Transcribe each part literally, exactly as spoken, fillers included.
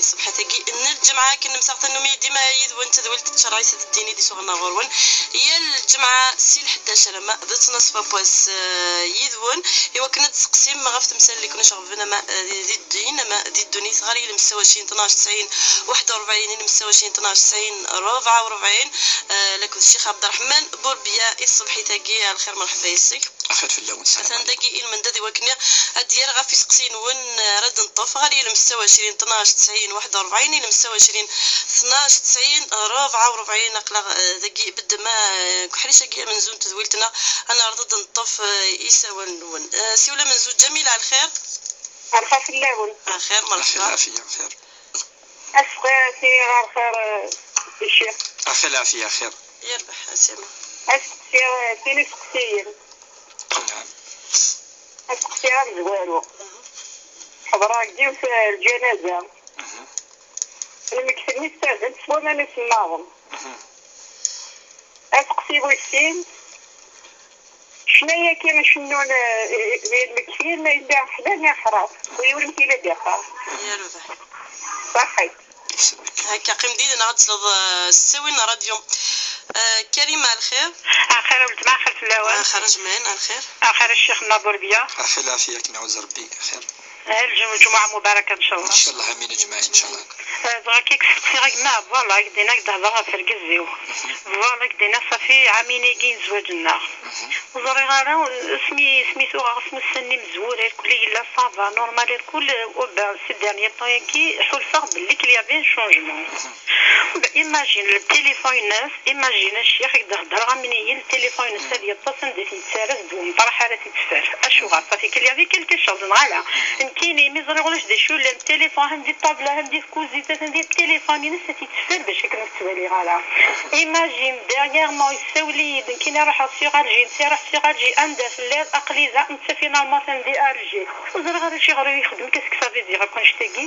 Ṣṣbeḥ-agi n lǧemɛa, akken nemseɣ tannumi dima yid-wen, tadwilt n tcerɛit d ddin i d-isuɣen ɣur-wen. Yal lǧemɛa si lḥdac alamma d ttnaṣfa n wass, eh, yid-wen, i wakken ad d-tseqsim ɣef temsal-nni i ken-iceɣben, ama, eh, di ddin, ama di ddunit, ɣer yilem setta u ɛecrin tnac tesɛin waḥed u rebɛin, yilem setta u ɛecrin tnac tesɛin rebɛa u rebɛin, eh, akked Ccix Ɛebderreḥman Burbiya i tṣebḥit-agi. Ɛelxir, merḥba yes-k. Axir fell-awen, ssalam. Atan dagi i lmendad i wakken ad d-yerr ɣef iseqsiyen-nwen, eh, ara d-neṭṭef ɣer yilem setta u ɛecrin tnac tesɛin waḥed u rebɛin, yilem setta u ɛecrin tnac tesɛin rebɛa u rebɛin. Aql-aɣ, eh, dagi beddem, eh, deg uḥric-agi amenzu n tedwilt-nneɣ, ad neɛreḍ ad d-neṭṭef, eh, isawalen-nwen. Eh, siwel amenzu, Ǧamil, ɛelxir. Ɛelxir fell-awen. Ɛelxir, merḥba. Ɛelxir, ɛafiya, xir. Asqi, tini ɣer xir, eh, ccix. Ɛelxir, ɛafiya, xir. Yerbeḥ, a Sima. Aseqsi, eh, tin iseqsiyen. Naɛam. Aseqsi amezwaru. Ḥeḍreɣ deg yiwet, eh, lǧanaza. Mhm. Lmegtin-nni ssarden s waman isemmaḍen. Mhm. Aseqsi wis sin, ccna-yagi icennun, eh, di lmegtin, yella ḥla neɣ ḥram? Wi ur yemtil ad d-iqqar. Yerbeḥ. Ṣaḥit. Akka, qqim did-neɣ ad tesleḍ, eh, s ttawil n ṛṛadyu. Eh, Karim, ɛelxir. Ɛelxir a weltma, ɛelxir fell-awen. Ɛelxir a Jmaɛin, ɛelxir. Ɛelxir a ccix-nneɣ Burbiya. Ɛelxir, lɛafiya, ad k-nɛawez Ṛebbi, xir. Eh, lǧum-, lǧumuɛa mubaraka, ncallah. Ncallah, amin, a Jmaɛin, ncallah. Eh, dɣa akka i k-steqsiɣ a gma, voilà, ak-d-iniɣ, ak-d-hedreɣ ɣef urgaz-iw. Mhm. Voilà, ak-d-iniɣ, ṣafi ɛamin-agi n zzwaǧ-nneɣ. Mhm. Ur ẓriɣ ara, asmi, asmi tuɣeɣ asmi ussan-nni mezwura, irkelli yella ça va, normal, irkul, au bas, ces derniers temps-agi, ḥulfaɣ belli qu'il y avait un changement. Mhm. Imagine, le téléphone-ines, imagine, a ccix, i k-d-heddreɣ am-, le téléphone-ines ad yeṭṭes anda i t-yettarra, seg umṭreḥ ara t-itteffer. Acuɣer? Parce qu'il y avait quelque chose, neɣ ala? Mhm. Nekkini, mi ẓriɣ ulac d acu yellan, le téléphone, hem di ṭṭabla, hem di tkuzit, atan di le téléphone-ines ad t-yetteffer bac akken ur t-ttwaliɣ ara. Imagine, dernièrement, yessawel-iyi-d, nekkini ruḥeɣ sur Alger, netta iruḥ sur Alger, anda telliḍ, aql-i da, netta finalement atan di Alger. Ur ẓriɣ ara acuɣer i ixeddem, qu'est-ce que ça veut dire akk annect-agi?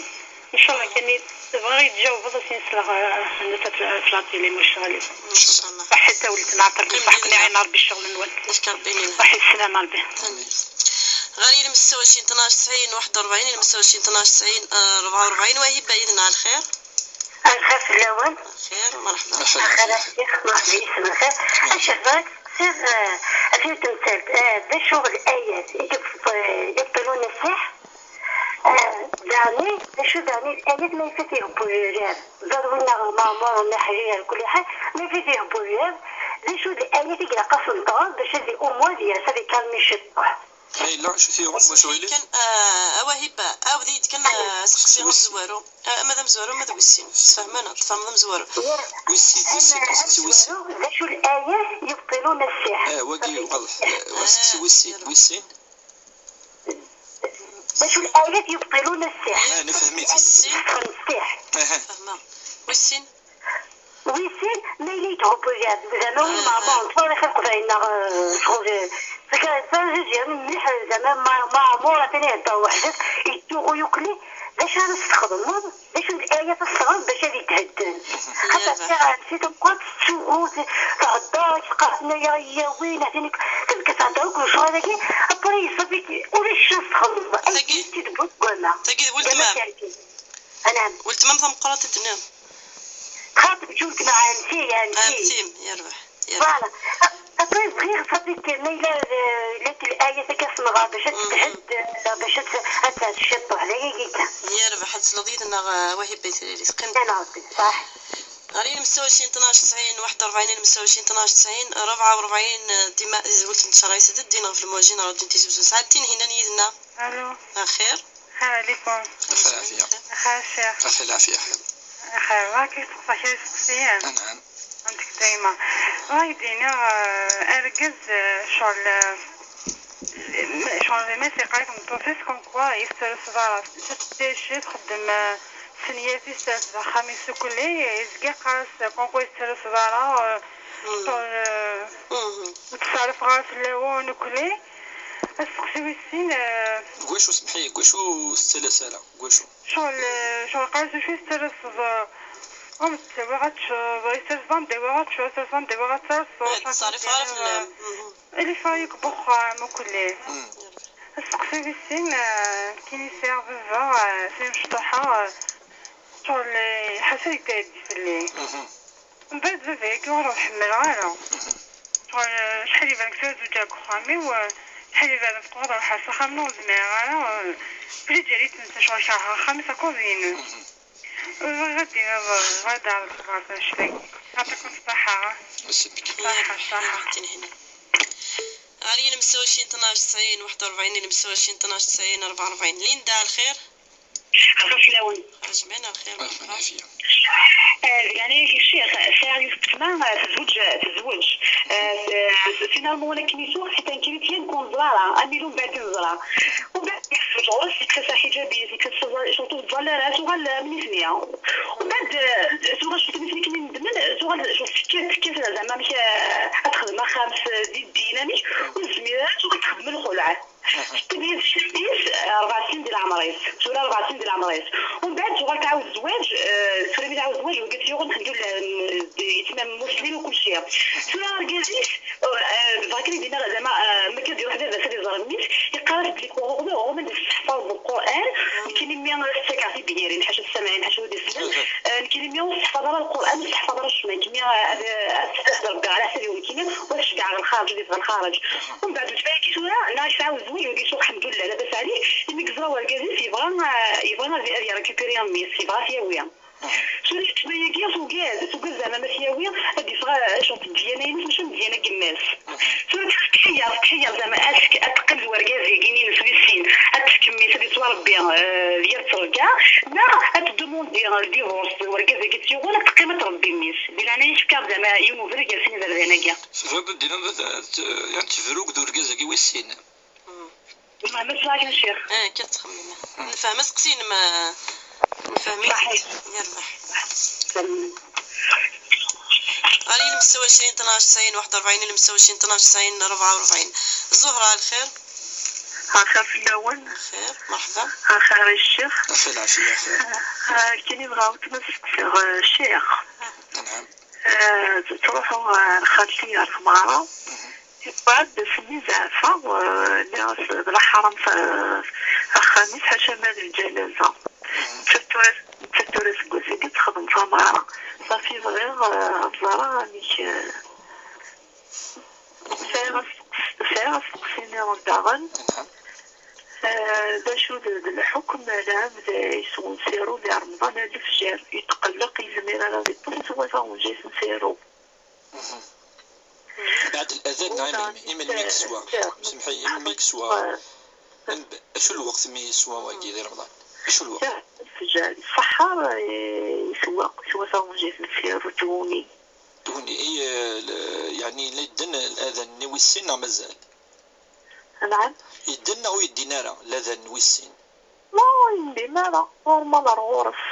Ncallah kan i tebɣiḍ ad yi-d-tjawbeḍ, ad s-in-sleɣ, eh, anda-tt ɣef la télé, ma ulac aɣilif. Ncallah. Ṣaḥit a weltma, ɛeṭṭir. Qqim ṣaḥ, dina. Qniɛ-aneɣ Ṛebbi ccɣel-nwen. Nefka Ṛebbi yemini. Ṣaḥit, sslam a Ṛebbi. Amin. Ɣer yilem setta u ɛecrin tnac tesɛin waḥed u rebɛin, yilem setta u ɛecrin tnac tesɛin, eh, rebɛa u rebɛin, Wahiba yid-neɣ, ɛelxir. Ɛelxir fell-awen. Xir, merḥba. Merḥba. Axir a ccix, merḥba yes-m, axir. A ccix, bɣiɣ ad k-steqsiɣ, eh, ɣef yiwet n temsalt, eh, d acu n layat i yebṭ-, eh, yebṭilun nniḥ? Eh, daɣen, d acu daɣen i d layat ma yif-it ihebbu lɛib? Ẓer winna Maɛmur, nna Ḥliya, ɛla kulli ḥal, ma yif-it ihebbu lɛib, d acu d layat i ilaq ad s-neṭṭer bac ad i-, au moins ad yers, ad ikalmi ciṭuḥ? Ma yella, acu t-yuɣen, wacu yili? Kan, ah, a Wahiba, ɛawed-iyi-d kan, ah, aseqsi amezwaru. Ah, ama d amezwaru, ama d wis sin. Sfehmeɣ-ak, tfehmeḍ amezwaru. Wis sin, wis sin, aseqsi wis sin. D acu layat yebṭilun nniḥ? Eh, wagi, waḍeḥ. Eh, aseqsi wis sin, wis sin. D acu layat yebṭilun nniḥ? Ah, nefhem-it. Nniḥ. Aha. Fehmeɣ. Wis sin. Wis sin, ma yella yethubbu lɛebd, zama ur, ah, meɛmur, ah, tura xir qeḍɛin neɣ, eh, ccɣel, eh, zga, zga, zga, mliḥ, zama ma, Maɛmur atan ihedder weḥd-s, yettsuɣu yuklli, d acu ara s-txedmeḍ? D acu n layat ad s-teɣreḍ bac ad ithedden? Mhm. Xaṭer, yeah, tiɛen si tmeqqert tettsuɣu, t-, thedder, teqqar-asen aya yawin, atan ik-, tebda thedder akk lecɣal-agi, après yeṣṣafi, ulac acu ara s-txedmeḍ. Tagi, ay, tt-id-tewwi deg wama. Tagi d weltma-m. Dama kan. Anɛam. Weltma-m tameqqrant i d-tenniḍ? Txaṭeb ǧuwet ma ɛemti, ɛemti. Ɛemti-m, yerbeḥ, yerbeḥ. Voilà. Après, bɣiɣ ṣafi kan, ma yella, eh, la layat akka s-nɣer, bac ad, mhm, tethedd, eh, bac ad, ad tɛeṭṭ ciṭuḥ, d ayagi kan. Yerbeḥ, ad tesleḍ yid-neɣ, eh, Wahiba Itriri, teqqim. Ala Rebbi, ṣaḥ. Ɣer yilem setta u ɛecrin tnac tesɛin waḥed u rebɛin, yilem setta u ɛecrin tnac tesɛin rebɛa u rebɛin, eh, dima di tedwilt n Tcerɛit d ddin ɣef lmawjin n Ṛadyu Tizi Wezzu. Sɛad Tinhinan yid-neɣ. Alo. Axir. Xir ɛlikum. Lxir ɛafiya. Xir ccix. Axir lɛafiya xir. Xir, bɣiɣ ad k-steqsiɣ kra isteqsiyen. Anɛam. Ɛendek dayma. Bɣiɣ ad k-d-iniɣ, eh, argaz, eh, ccɣel, eh, ccɣel ma s-iqqar i tmeṭṭut-is, comme quoi yesseres berra. Tettɛic, txeddem, eh, s nniya-is, yesseres-d axxam-is ukelli, yezga yeqqar-as, eh, comme quoi yesseres berra, eh, ccɣel, eh, ur tteṣṣarif ara fell-awen ukelli. Asteqsi wis sin, eh, deg wacu, semḥi, deg wacu tettales ara? Deg wacu? Ccɣel, eh, ccɣel qqaren-as acu i tettalaseḍ, eh, am d-tawiɣ ad teččeḍ, i tettalaseḍ am d-awiɣ ad teččeḍ, i tettalaseḍ am d-awiɣ ad talseḍ, eh, ur tettṣerrif ara fell-am. Mhm. Ilif-ayi deg uxxam ukelli. Mm. Asteqsi wis sin, eh, nekkini sɛiɣ baba, eh, sɛiɣ mecṭuḥa, eh, Ccɣel, eh, ḥaca yedda yeddi fell-i. Mhm. Mbeɛd baba-agi ur ḥemmleɣ ara. Mhm. Ccɣel, eh, acḥal iban tura zewǧeɣ deg uxxam-iw, eh, acḥal iban ad qqimeɣ ruḥeɣ s axxam-nni ur zmireɣ ara, eh, fell-i ǧǧan-itt netta ccɣel kerheɣ axxam-is akked-ines. Mhm. Bɣiɣ ad d-iniɣ, bɣiɣ ad d-ɛerḍeɣ ɣer tannect-agi. Yeɛṭikum ṣṣaḥa. Ṣṣaḥa, ṣṣaḥa. Ɣer yilem setta u ɛecrin tnac tesɛin waḥed u rebɛin, yilem setta u ɛecrin tnac tesɛin rebɛa u rebɛin. Linda, lxir? Lxir fell-awen. Ɛejban, lxir, merḥba. Eh, di leɛnaya-k, ccix, sɛiɣ yiwet n weltma, eh, tezweǧ, tezweǧ. Eh, s-, s-, finalement, akken i tuɣ, c'est un chrétien ur neẓri ara, am ilum baɛd i neẓra. Umbeɛd, ɣur-s, yekkes-as aḥiǧab-is, yekkes-as, surtout tẓall ara, tuɣal am nitni. Umbeɛd, eh, tuɣal surtout nitni akken i nedmen, tuɣal surtout tekkat, tekkat zɛama amek, eh, ad texdem axxam s, di ddin, amek, ur tezmir ara, tuɣal texdem lxelɛa. Teṭṭef-d ccab-is, eh, rebɛa snin di leɛmer-is, tura rebɛa snin di leɛmer-is. Umbeɛd tuɣal tɛawed zzwaǧ, eh, tura mi tɛawed zzwaǧ, wagi t-yuɣen, lḥemdullah, m-, d-, yetmam muslim u kulci. Tura argaz-is, eh, bɣa kan ad d-iniɣ, zɛama, eh, mi kan d-iruḥ baba-s ad iẓer mmi-s, yeqqar-as belli uɣ-, uɣ-, uɣ-, uɣ-, ad tesseḥfaḍeḍ Lqur'an, nekkini mmi ad s-ttakeɣ tibyirin, ḥaca ssamaɛin, ḥaca wid isellen, eh, nekkini mmi ur tesseḥfaḍ ara Lqur'an, ur tesseḥfaḍ ara ccna, nekkini, eh, ad, ad, ad rebbeɣ ɛla ḥsabi nekkini, u ad ceggɛeɣ lxareǧ, ad yeffeɣ lxareǧ. Umbeɛd weltma-agi tura, neɣ yesɛa wezwu, wagi tuɣ, lḥemdullah, labas ɛlih, imi yeẓra wergaz-is yebɣa, eh, yebɣa ad, ad yerkipiri mmi-s, yebɣa ad t-yawi. Tura weltma-agi tugad, tugad zɛama ma t-yawi, ad d-iffeɣ, eh, acu n ddiyana-ines, mačči am ddiyana n yemma-s. Tura tḥeyyeṛ, tḥeyyeṛ zɛama ask ad teqqim d wergaz-agi-ines wis sin, ad tefk mmi-s, ad yettwaṛebbi, eh, d yir ttṛebga, neɣ ad tdumundi ldivorce d wergaz-agi tt-yuɣen, ad teqqim ad tṛebbi mmi-s. Di leɛnaya-k, efk-aɣ-d zɛama yiwen ubrid gar sin iberdan-agi. Tebɣiḍ ad d-tiniḍ, eh, t-, yan tebru d urgaz-agi wis sin? Ma, ma tesɛa kra, ccix. Eh, akka tettxemmim. Nefhem aseqsi-inem, eh, nefhem-it. Ṣaḥit. Yerbeḥ. Ɣer yilem setta u ɛecrin tnac tesɛin waḥed u rebɛin, yilem setta u ɛecrin tnac tesɛin rebɛa u rebɛin. Zuhra, lxir? Lxir fell-awen. Lxir, merḥba. Lxir i ccix. Lxir, lɛafiya, lxir. Ah, akken i bɣiɣ ad kem-sseqsiɣ, eh, ccix. Anɛam. Eh, ttruḥuɣ ɣer xalti ɣer tmeɣra. Mhm. Yewweḍ-d asmi zeɛfeɣ, eh, nniɣ-as d laḥram f-, axxam-is, ḥaca ma d lǧanaza. Mhm. Nettat tura, nettat tura seg wass-agi ad texdem tameɣra. Ṣafi bɣiɣ, eh, ad ẓreɣ amek, eh, sɛiɣ asteqs-, sɛiɣ asteqsi nniḍen daɣen. Anɛam. Eh, d acu d, d lḥukm n lɛebd yeswen siru di Remḍan ar lefjer? Yetqelleq, yezmir ara ad iṭṭes s wata unjayt n siru. Mhm. Mbeɛd الأذان neɣ imelmi, imelmi i yeswa? Semḥ-iyi, imelmi i yeswa? Mbe-, acu lweqt mi yeswa wagi di Remḍan? Acu lweqt? Lefjer, iṣeḥḥar, eh, yeswa, yeswa taɣenjayt n siru tguni. Tguni, i, eh, l-, yeɛni la yedden الأذان-nni wis sin neɣ mazal? Anɛam? Yedden neɣ ur yeddin ara الأذان wis sin? Ma ur yendim ara, normal ar ɣur-s.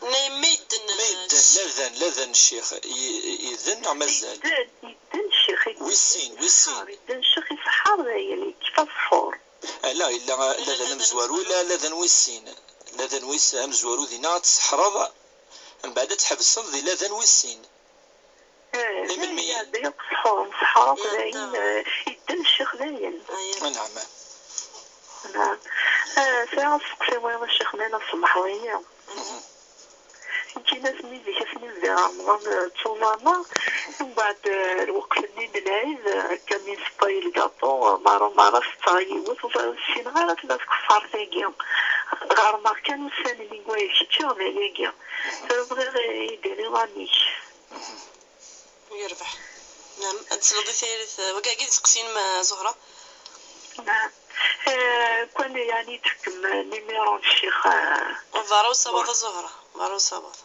Ma yemma yedden, ma yedden, ladan, ladan, ccix, i-, yedden neɣ mazal? Yedden, yedden, ccix, yedden. Wis sin, wis sin. Yedden, ccix, iseḥḥar dayen, yekfa sḥur. Ala, yella ladan amezwaru, la, ladan wis sin. Ladan wis amezwaru dinna ad tseḥḥreḍ, mbeɛd ad tḥebseḍ di ladan wis sin. Eh, imelmi? Iɛedda akk ṣṣḥur, ṣṣḥur akk dayen, eh, yedden ccix dayen. Anɛam. Anɛam. Eh, sɛiɣ asteqsi wayeḍ a ccix, ma yella tsemḥeḍ-iyi. Mhm. Nekkini asmi zik asmi bdiɣ Remḍan, eh, ttuẓameɣ, mbeɛd, eh, lweqt-nni n lɛid, eh, akka mi nseṭṭay lgaṭu, eh, mara mara setteɣ yiwet, ur ssineɣ ara tella tqeṣṣert-agi. Ɣermeɣ kan ussan-nni n wayeg ččiɣ d ayagi. Tura bɣiɣ, eh, i d-tiniḍ amek. Yerbeḥ. Naam, ad tesleḍ i tayri-t, wagi d iseqsiyen ma Zuhra? Naam. Eh, كان يعني تكم numéro n ccix, eh, berra usawaḍ a Zuhra, berra usawaḍ.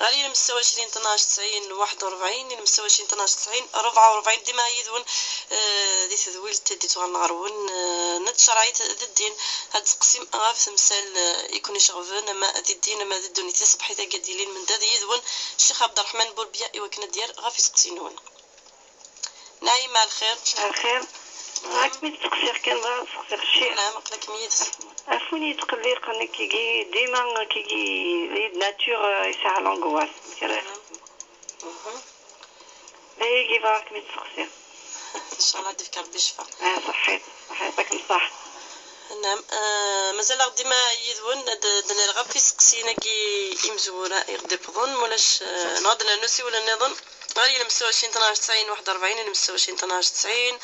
Ɣer yilem setta u ɛecrin tnac tesɛin waḥed u rebɛin, yilem setta u ɛecrin tnac tesɛin rebɛa u rebɛin, dima yid-wen, eh, di tedwilt i d-yettɣalen ɣer-wen, eh, n tcerɛit d ddin, ad tseqsim ɣef temsal, eh, i ken-iceɣben, ama di ddin, ama di ddunit, di tṣebḥit-agi ad d-yilin mendad yid-wen Ccix Ɛebderreḥman Burbiya, i wakken ad d-yerr ɣef iseqsiyen-nwen. Naɛima, lxir? Lxir. Ad kem-id-steqsiɣ kan, bɣiɣ ad steqsiɣ ccix. Naɛam, aql-akem yid-s. Af win yettqelliqen, akkagi, dima, akkagi, di nature, eh, yesɛa l'angoisse. Kra. Mhm. D ayagi bɣiɣ ad kem-id-steqsiɣ. Ncallah ad d-ifk Rebbi ccfa. Ah, ṣaḥit, ṣaḥit, yak ṣaḥ. Naɛam, eh, mazal-aɣ dima yid-wen, ad d-nerr ɣef iseqsiyen-agi imezwura i ɣ-d-iwwḍen, mulac, eh, neɣ ad d-nernu siwel nniḍen ɣer yilem s wacin tnac tesɛin waḥed u rebɛin, yilem s wacin tnac tesɛin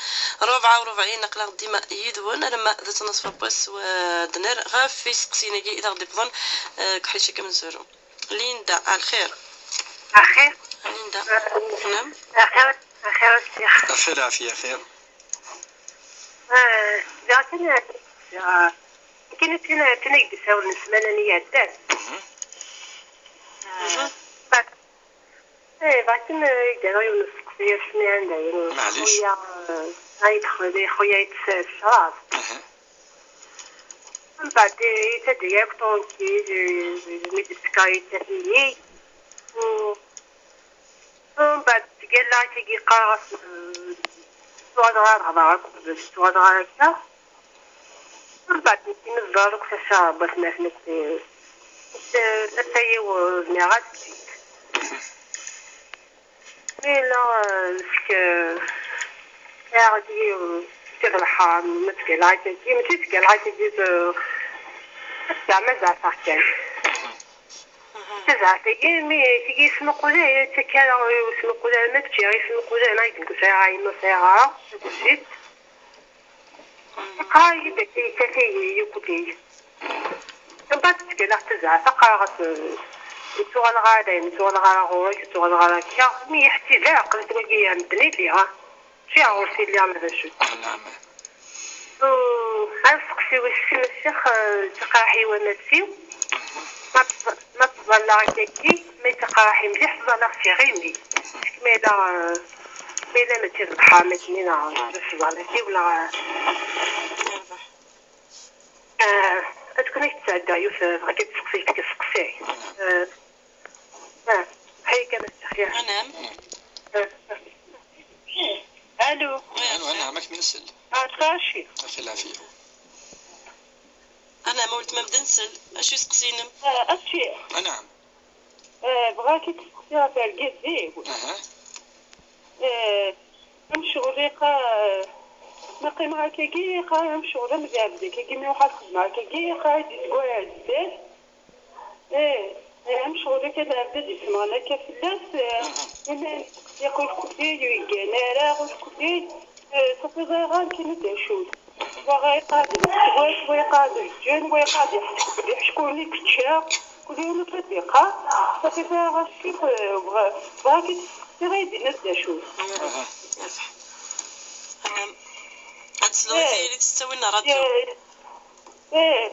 rebɛa u rebɛin, aql-aɣ dima yid-wen, alamma d ttnaṣfa n wass, u ad d-nerr ɣef iseqsiyen-agi i d aɣ-d-iwwḍen, eh, deg uḥric-agi amezwaru. Linda, a lxir. Axir. Linda. Naɛam. Axir, axir a ssiɣ. Axir, ɛafiya, axir. Ah, daɣen, ah, akken, akken, akken i d-isawlen ssmana-nni iɛeddan. Mhm. Ah, mhm. But, eh, daɣen, eh, i d-rriɣ yiwen n usteqsi asmi anda yiwen. Maɛlic. Xuya, eh, ay d-, xuya yettess ccrab. Mhm. Mbeɛd, eh, yettaddi akk tranquille, eh, mi d-tefka yettaf-iyi. U, u mbeɛd, tgalla akkagi qqareɣ-as, eh, tuɣaleɣ ar hḍeṛ akk, tuɣaleɣ ar akka. Mbeɛd, nekk mi ẓẓar akk tasa n watmaten akk, eh, eh, tasa-iw, eh, zmireɣ ad tt-ǧǧeɣ. Mi yella, eh, nek, eh, iɛaɣ-d yiwen, eh, seg lḥaṛa, ma tga lɛayt-agi, mačči tga lɛayt-agi, eh, ad tga ma zeɛfeɣ kan. Tezɛef-iyi, mi tigi yesmuqul, eh, yettak ara, ur yesmuqul ara, ma ččiɣ, yesmuqul, eh, ma yedden sɛiɣ ayen ur sɛiɣ ara, akked zzit. Yeqqar-iyi-d akka, yettaf-iyi, yukley. Mbeɛd tettgalla tezɛef, qqareɣ-as, eh, ur ttuɣaleɣ ara dayen, ur ttuɣaleɣ ara ɣur-k, ur ttuɣaleɣ ara akka. Mi yeḥti d aɛqel, wagi medden i d-iɣa. Mačči ɣur-s i lliɣ ma d acu. Naɛam. U, ar usteqsi wis sin a ccix, eh, d tiqraḥ-iw amattiw. Ma tẓ-, ma ttẓallaɣ akkagi, ma yettqaraḥ-iyi mliḥ, ttẓallaɣ s iɣimi. Ma yella, eh, ma yella mačči d lḥaṛa, ma d-nni neɣ d ṣṣwala-iw neɣ, eh, ad tkun ak-d-sɛeddaɣ yiwet, eh, bɣiɣ ad k-id-seqsiɣ, ad k-id-seqsiɣ. Eh, eh, ḥeyyi kan a ccix. Anɛam. Eh, eh. Alo. Alo, anɛam, ad k-nsel. Ah, a ccix. Ɣef lɛafiya. Anɛam, a weltma, bda nsel. Acu iseqsi-inem? Ah, a ccix. Anɛam. Eh, bɣiɣ ad k-id-seqsiɣ ɣef urgaz-iw. Aha. Eh, amecɣel iqa-, ma qqimeɣ akkagi, iqa amecɣel am lɛebd akkagi, mi ruḥeɣ ad xedmeɣ akkagi, iqa-d seg uɛezdaz. Eh, eh, amecɣel akka lɛebd ad d-issemɣen akka fell-as, eh, aha, iman yeqqel kulli ur yeggan ara, ur kulli, eh, safi ẓriɣ ara kan d acu. Wa ɣa iqeɛɛed deg tewwurt, wa iqeɛɛed deg lǧen, wa iqeɛɛed iḥ-, iḥeckulen i yečča, kul yiwen akka d-iqqar. Safi ẓriɣ a ccix, eh, bɣa-, bɣiɣ ad k-id-seqsiɣ, ad d-tiniḍ d acu. Aha. Aha. Ad tesleḍ i tayri tettawin n ṛṛadyu. Eh, eh,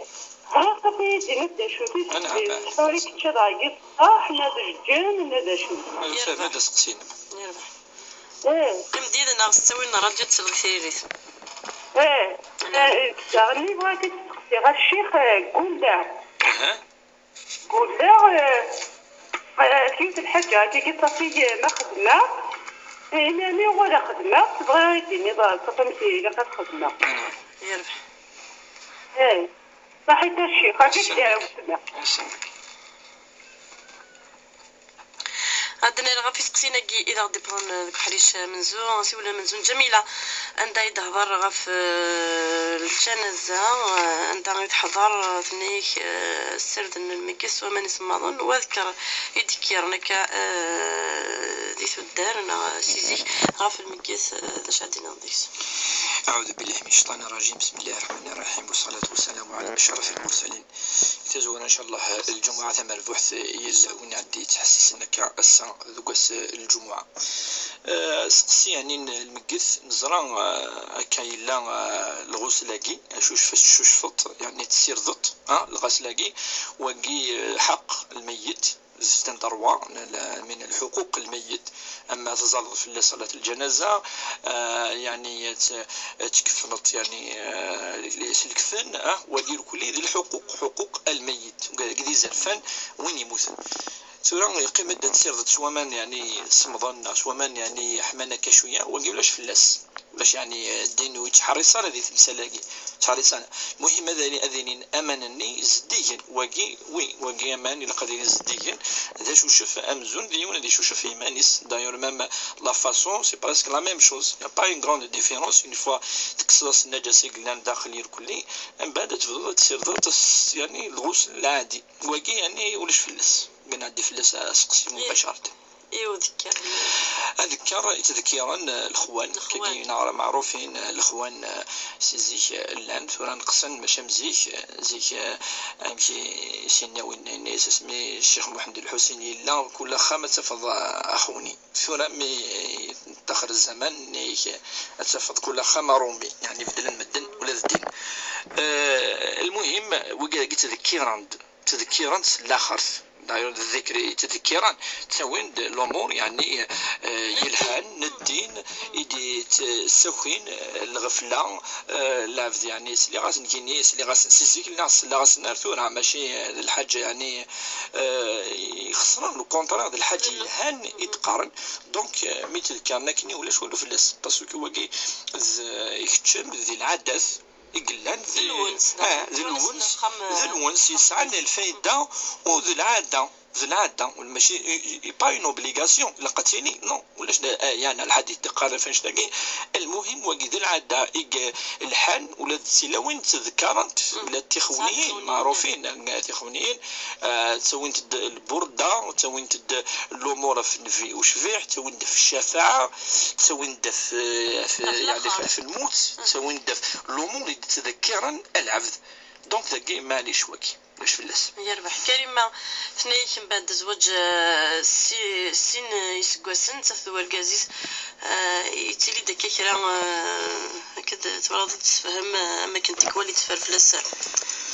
bɣiɣ safi ad d-tiniḍ d acu. Anɛam. Ur yečča dɣa ṣṣeḥ, ma d lǧen, ma d acu. Yerbeḥ. Ma d aseqsi-inem. Yerbeḥ. Eh. Qqim-d yid-neɣ s ttawil n ṛṛadyu ad tesleḍ i tiririt. Eh, eh, daɣen i bɣiɣ ad k-id-seqsiɣ a ccix, eh, Gulda. Aha. Gulda, eh, eh, yiwet n lḥaǧa, akkagi ṣafi, eh, ma xedmeɣ, eh, imir-nni wala xedmeɣ, tebɣiḍ ad yi-d-tiniḍ, eh, ṣafi amek ilaq ad xedmeɣ. Yerbeḥ. Eh, ṣaḥit a ccix, akka i d-ɛawdem. Ad d-nerr ɣef iseqsiyen-agi i d aɣ-d-iwwḍen deg uḥric amenzu, asiwel amenzu n Ǧamila, anda i d-tehder ɣef, eh, lǧanaza, eh, anda i teḥḍer, eh, tenna-yak, eh, ssirden lmeyyet s waman isemmaḍen, u adekker i d-ikkren akka, eh, di tuddar neɣ si zik ɣef lmeyyet, eh, d acu ad d-tiniḍ deg-s? أعوذ بالله من الشيطان الرجيم. بسم الله الرحمن الرحيم. والصلاة والسلام على أشرف المرسلين. I tazwara, ncallah, lǧumuɛa tamerbuḥt, yal win iɛeddi yettḥessisen akka ass-a deg wass n lǧumuɛa. Eh, seqsi, yeɛni, n lmeyyet, neẓra, eh, akka yella, eh, lɣusl-agi, acucef, tcucfeḍ, yeɛni tessirdeḍ, ah, lɣasl-agi, wagi, eh, ḥeqq lmeyyet, c'est un droit, la, la, min lḥuquq lmeyyet, ama tẓalleḍ fell-as ṣalat lǧanaza, eh, yeɛni ad t-, ad tkefneḍ, yeɛni, eh, s lekfen, ah, wagi irkelli d lḥuquq, ḥuquq lmeyyet, wagi d izerfan win yemmuten. Tura yeqqim-d ad tessirdeḍ s waman, yeɛni, semmḍen, neɣ s waman, yeɛni, ḥman akka cwiya, wagi ulac fell-as. Ulac, yeɛni, ddin ur yettḥerris ara di temsal-agi. Ttḥerris ara. Muhim ad, ad inin aman-nni zeddigen. Wagi, wi, wagi aman ilaq ad inin zeddigen. D acu Cucef amzun d yiwen ad icucef i yiman-is. D'ailleurs, même la façon, c'est presque la même chose. Il n'y a pas une grande différence. Une fois tekkseḍ-as nnaǧasa i yellan daxel irkelli, mbeɛd ad tebduḍ ad tsirdeḍ s-, yani, lɣusl lɛadi. Wagi, yani, ulac fell-as. Ad nɛeddi fell-as aseqsi mubacarat. I udekker? Adekker yettdekkiren, eh, lexwan, lexwan. Kagi neɣra meɛrufin, eh, lexwan, eh, si zik, eh, llan, tura neqsen, mačči am zik, eh, zik, eh, amek i s-yenna winna, yenna-yas asmi Ccix Muḥend Lḥusin yella, kul axxam ad tafeḍ, eh, axuni. Tura mi yeṭṭaxer zzaman, nnig, eh, ad tafeḍ kul axxam aṛumi, yeɛni beddlen medden ula d ddin. Eh, lmuhim, wigad-agi ttdekkiren-d, ttdekkiren s laxert. D'ailleurs, d ddikr i ttdekkiren, ttawin-d lumuṛ, yeɛni, eh, yelhan, n ddin, i d-yettakin, eh, lɣefla, eh, lɛebd, yeɛni, sliɣ-asen kini, sliɣ-asen si zik, lliɣ selleɣ-asen ar tura, mačči, eh, d lḥaǧa, yeɛni, eh, ixesren, le contraire, d lḥaǧa yelhan i d-qqaren. Donc, eh, mi ttdekkaren akken, ulac walu fell-as, parce que wagi d, ikeččem di lɛadat, i yellan d lwens, ah, d lwens, d lwens yesɛan lfayda, u d lɛada, d lɛada, mačči, i, i, pas une obligation, ilaq ad tili, non, ulac d, ah, yani, lḥad yeqqaren ɣef annect-agi. Lmuhim, wagi d lɛada i y-, lḥan, ula d tilawin ttdekkarent, ula d tixewniyin, meɛrufin, tixewniyin, ah, ttawint-d lburda, ttawint-d lumuṛ ɣef nnbi ucbiḥ, ttawint-d ɣef ccafaɛa, ttawint-d ɣef, ɣef, yani, ɣef lmut, ttawint-d ɣef lumuṛ i d-ttdekkiren lɛebd. Donc, dagi, maɛlic wagi, ulac fell-as. Yerbeḥ. Karima, tenna-yak mbeɛd zzwaǧ, eh, si-, sin, eh, iseggasen, nettat d urgaz-is, eh, yettili-d akka kra, eh, akka d-, twalaḍ ad tessefhem, eh, am akken tikwal i teffer fell-as, eh,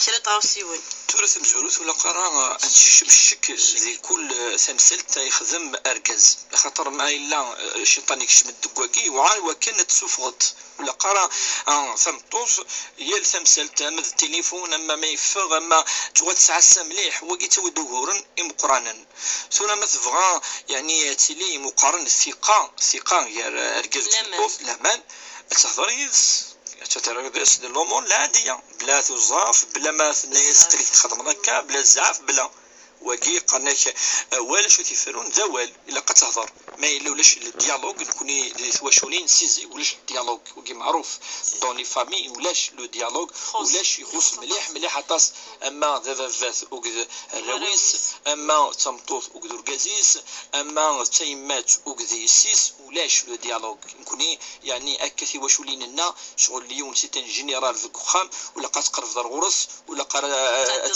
kra n tɣawsiwin. Tura tamezwarut, ur ilaq ara, eh, ad nsekcem ccek di kul, eh, tamsalt ay yexdem argaz. Axaṭer ma yella, eh, cciṭan ikecmen-d deg wagi, yewɛer i wakken ad t-tessufɣeḍ. Ur ilaq ara, ah, tameṭṭut, yal tamsalt, ama d tilifun, ama ma yeffeɣ, ama tuɣal tesɛa-tt mliḥ, wagi ttawi-d uguren imeqqranen. Tura ma tebɣa, yani, ad tili imeqqaren thiqa, thiqa gar argaz d tmeṭṭut, laman, ad tehder yid-s. Ad tehder yid-s di lumuṛ lɛadiya, bla tuẓaf, bla ma tenna-yas aql-ik txedmeḍ akka, bla zzɛaf, bla. Wagi qqaren-ak awal, acu t-iferrun d awal, ilaq ad tehder. Ma yella ulac le dialogue, nekni di twaculin si zik ulac le dialogue, wagi meɛruf. Dans les familles ulac le dialogue, ulac, ixuṣ mliḥ, mliḥ aṭas, ama d ababat akked arraw-is, ama d tameṭṭut akked urgaz-is, ama d tayemmat akked yessi-s, ulac le dialogue. Nekni, yani, akka tiwaculin-nneɣ, ccɣel n yiwen, c'est un général deg uxxam, ur ilaq ad tqerrbeḍ ar ɣur-s, ur ilaq ara ad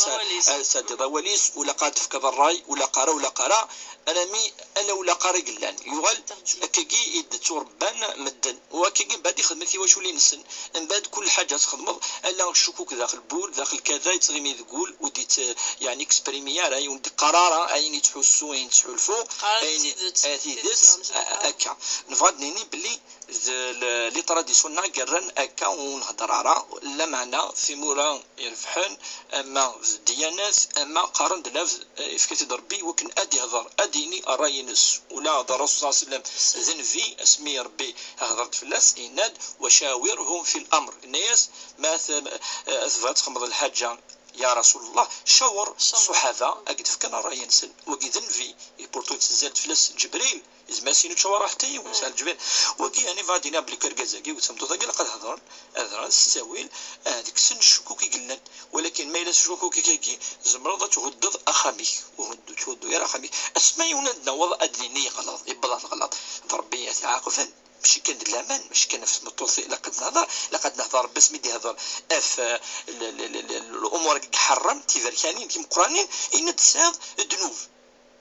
tɛeddiḍ awal-is, ur ilaq ara ad tefkeḍ ṛṛay, ur ilaq ara, ur ilaq ara, armi ala ur ilaq ara i yellan. Yuɣal akkagi i d-ttuṛebban medden, u akkagi mbeɛd i xedmen tiwaculin-nsen. Mbeɛd kul ḥaǧa txedmeḍ, ala ccukuk daxel n wul, daxel kada, yettɣimi deg wul, ur d-yett-, yeɛni, exprimi ara, ur d-yeqqar ara ayen yettḥussu, ayen yettḥulfu, ayen, tidet, eh, tidet, tidet, eh, akka. Nebɣa ad d-nini belli d l-, les traditions-nneɣ i yerran akka ur nhedder ara, lameɛna timura irebḥen, ama d ddyanat, ama qqaren-d lɛebd, eh, ifka-t-id Rebbi i wakken ad ihder, ad d-yini ṛṛay-ines. Ula d Ṛṛasul ṣalla Llahu ɛalayhi wa sallam, d nnbi, asmi Rebbi ihder-d fell-as, yenna-d: "Wa cawirhum fi l-amr." Yenna-yas, ma t-, eh, tebɣiḍ ad txedmeḍ lḥaǧa, ya Rasul Llah, cawer ṣṣuḥaba ad k-d-fken ṛṛay-nsen. Wagi d nnbi, i pourtant yettazal-d fell-as Ǧebril. Yezmer ad s-yini ur ttcawaṛ ḥetta yiwen, yesɛa leǧbir. Wagi, yani, bɣiɣ ad d-iniɣ belli argaz-agi u tameṭṭut-agi ilaq ad hedren, ad hedren s ttawil, ah, deg-sen ccukuk i yellan. Walakin ma yella ccukuk-agi, tzemreḍ ad thuddeḍ axxam-ik, ur thuddu, ur thuddu ara axxam-ik. Asma yiwen ad d-naweḍ ad d-nini yeɣleḍ, yewweḍ ɣer leɣlaḍ, d Ṛebbi i t-iɛaqben. Mačči kan d laman, mačči kan ɣef tmeṭṭut ilaq ad nehder, ilaq ad nehder Ṛebbi asmi d-ihder ɣef, eh, l-, l-, l-, l-, lumuṛ-agi iḥeṛṛem, tiberkanin, timeqqranin, yenna-d tesɛiḍ ddnub.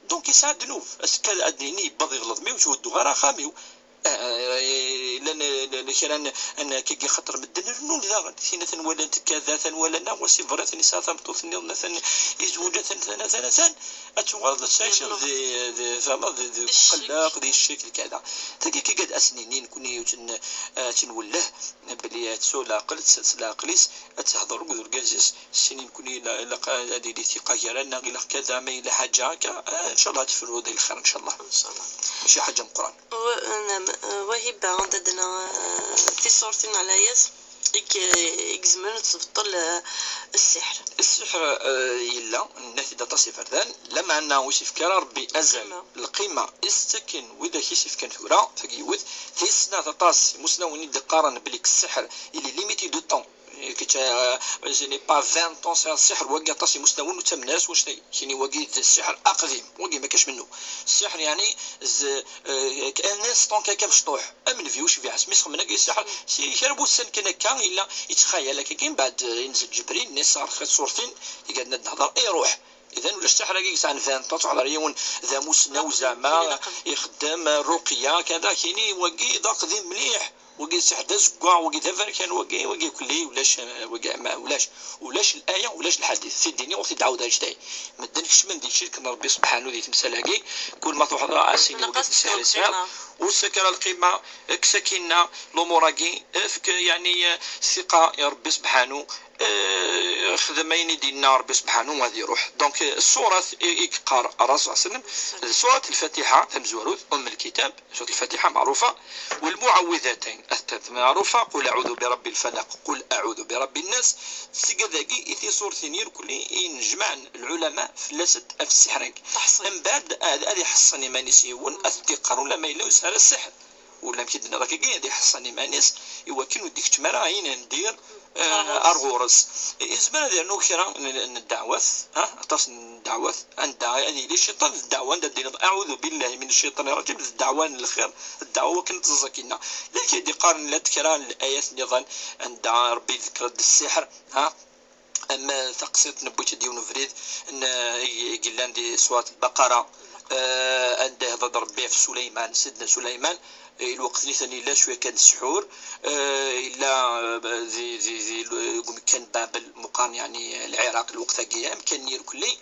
Donc, yesɛa ddnub. Azekka ad d-nini yewweḍ yeɣleḍ, mi ur thudduɣ ara axxam-iw. Eh, llan, llan kra n, n, akkagi, xaṭer medden rennun daɣen. Tin atan walan-t kada, atan walan-aɣ, wa si berra, atan yesɛa tameṭṭut nniḍen, atan yezweǧ, atan, atan, atan, atan. Ad tuɣaleḍ ad tɛiceḍ di, di, tfehmeḍ, di, di uqelleq, di ccek, di kada. Tagi, akkagi ad as-nini, nekni ur tt-n-, eh, tt-nwelleh, belli ad tsu leɛqel, s, s leɛqel-is, ad tehder akked urgaz-is, ssin nekni ila-, ilaq ad yili thiqa gar-aneɣ, ilaq kada, ma yella ḥaǧa akka, eh, ncallah ad tefru di lxir, ncallah. Ncallah. Mačči ḥaǧa meqqren. Wa-, naam, eh, Wahiba, dadna, eh, tiṣurtin ɛlayat. i k-, i izemren ad tbeṭṭel, eh, ssiḥr. Ssiḥr, eh, yella, nenna-t-id aṭas iberdan, lameɛna ur s-yefki ara Rebbi azal, lqima, i s-ttaken widak i s-yefkan tura, tagi yiwet. Tis snat, aṭas imusnawen i d-iqqaren belli ssiḥr, il est limité de temps. Kečč, eh, ce n'est pas vingt ans, sɛiɣ ssiḥr, wagi aṭas imusnawen ur ttamnen ara s wacetay. Kini wagi d ssiḥr aqdim, wagi ma kac mennu. Ssiḥr, yeɛni, z-, eh, un instant kan mecṭuḥ. Am nnbi ucbiḥ, asmi sxemmen akka ssiḥr, si kra n wussan kan akka, yella yettxayal akka, mbeɛd, eh, inzel Ǧebril, nni-as, "Ɣer xir ṣurtin, i gad ad nehder, iruḥ." Idan ulac ssiḥr-agi yesɛan vingt ans, tuḥḍer yiwen d amusnaw zeɛma, ixeddem rruqya, kada, kini wagi d aqdim mliḥ. Wagi ssiḥr d azeggaɣ, wagi d aberkan, wagi, wagi kulli, ulac, wagi ma, ulac, ulac laya, ulac lḥadit. Tidini ur t-id-ɛawed anect-a. Medden kecmen di ccirk n Rebbi subḥanu di temsal-agi, kul ma truḥeḍ a sidi wagi ssiḥr i tesɛiḍ, ur ssakk ara lqima, kkes akkinna lumuṛ-agi, efk, yeɛni, ssiqa i Rebbi subḥanu, eh, xdem ayen i d-yenna Rebbi subḥanu ad iruḥ. Donc, eh, ṣṣurat i, i yeqqar Ṛṛasul ṣalla Llahu ɛalayhi wa sallam, d ṣṣurat Lfatiḥa tamezwarut, Umm Lkitab, ṣṣurat Lfatiḥa meɛrufa, والمعوذتين الثلاث معروفة، قل أعوذ برب الفلق، قل أعوذ برب الناس. Seg dagi i tiṣurtin irkelli i nejmaɛen lɛulama fell-asent ɣef ssiḥr-agi. Mbeɛd ad, ad iḥeṣṣen iman-is yiwen, ad t-id-iqqar ulamma yella ur yesɛi ara ssiḥr. Ulamek i d-nniɣ akkagi, ad iḥeṣṣen iman-is i wakken ur d-ikeččem ara ayen n dir, eh, ar ɣur-s. Yezmer ad yernu kra n, n ddeɛwat, ha? Aṭas n ddeɛwat, anda ad yili cciṭan d ddeɛwa, anda d-tiniḍ, "Aɛudu billahi min cciṭan rajim", d ddeɛwa n lxir, d ddeɛwa wakken ad teẓẓakinna. D acu i d-iqqaren, llant kra n layat nniḍen anda Rebbi yedker-d ssiḥr, ha? Am taqsiṭ newwi-tt-id yiwen ubrid n, i, i yellan di Surat Lbaqara, eh, anda ihḍer-d Rebbi ɣef Suleyman, Sidna Suleyman, eh, i lweqt nitni yella cwiya kan ssḥur, eh, yella, eh, di, di, di, deg umkan Babel, meqqar, yeɛni, Lɛiraq, lweqt-agi, amkan-nni irkelli,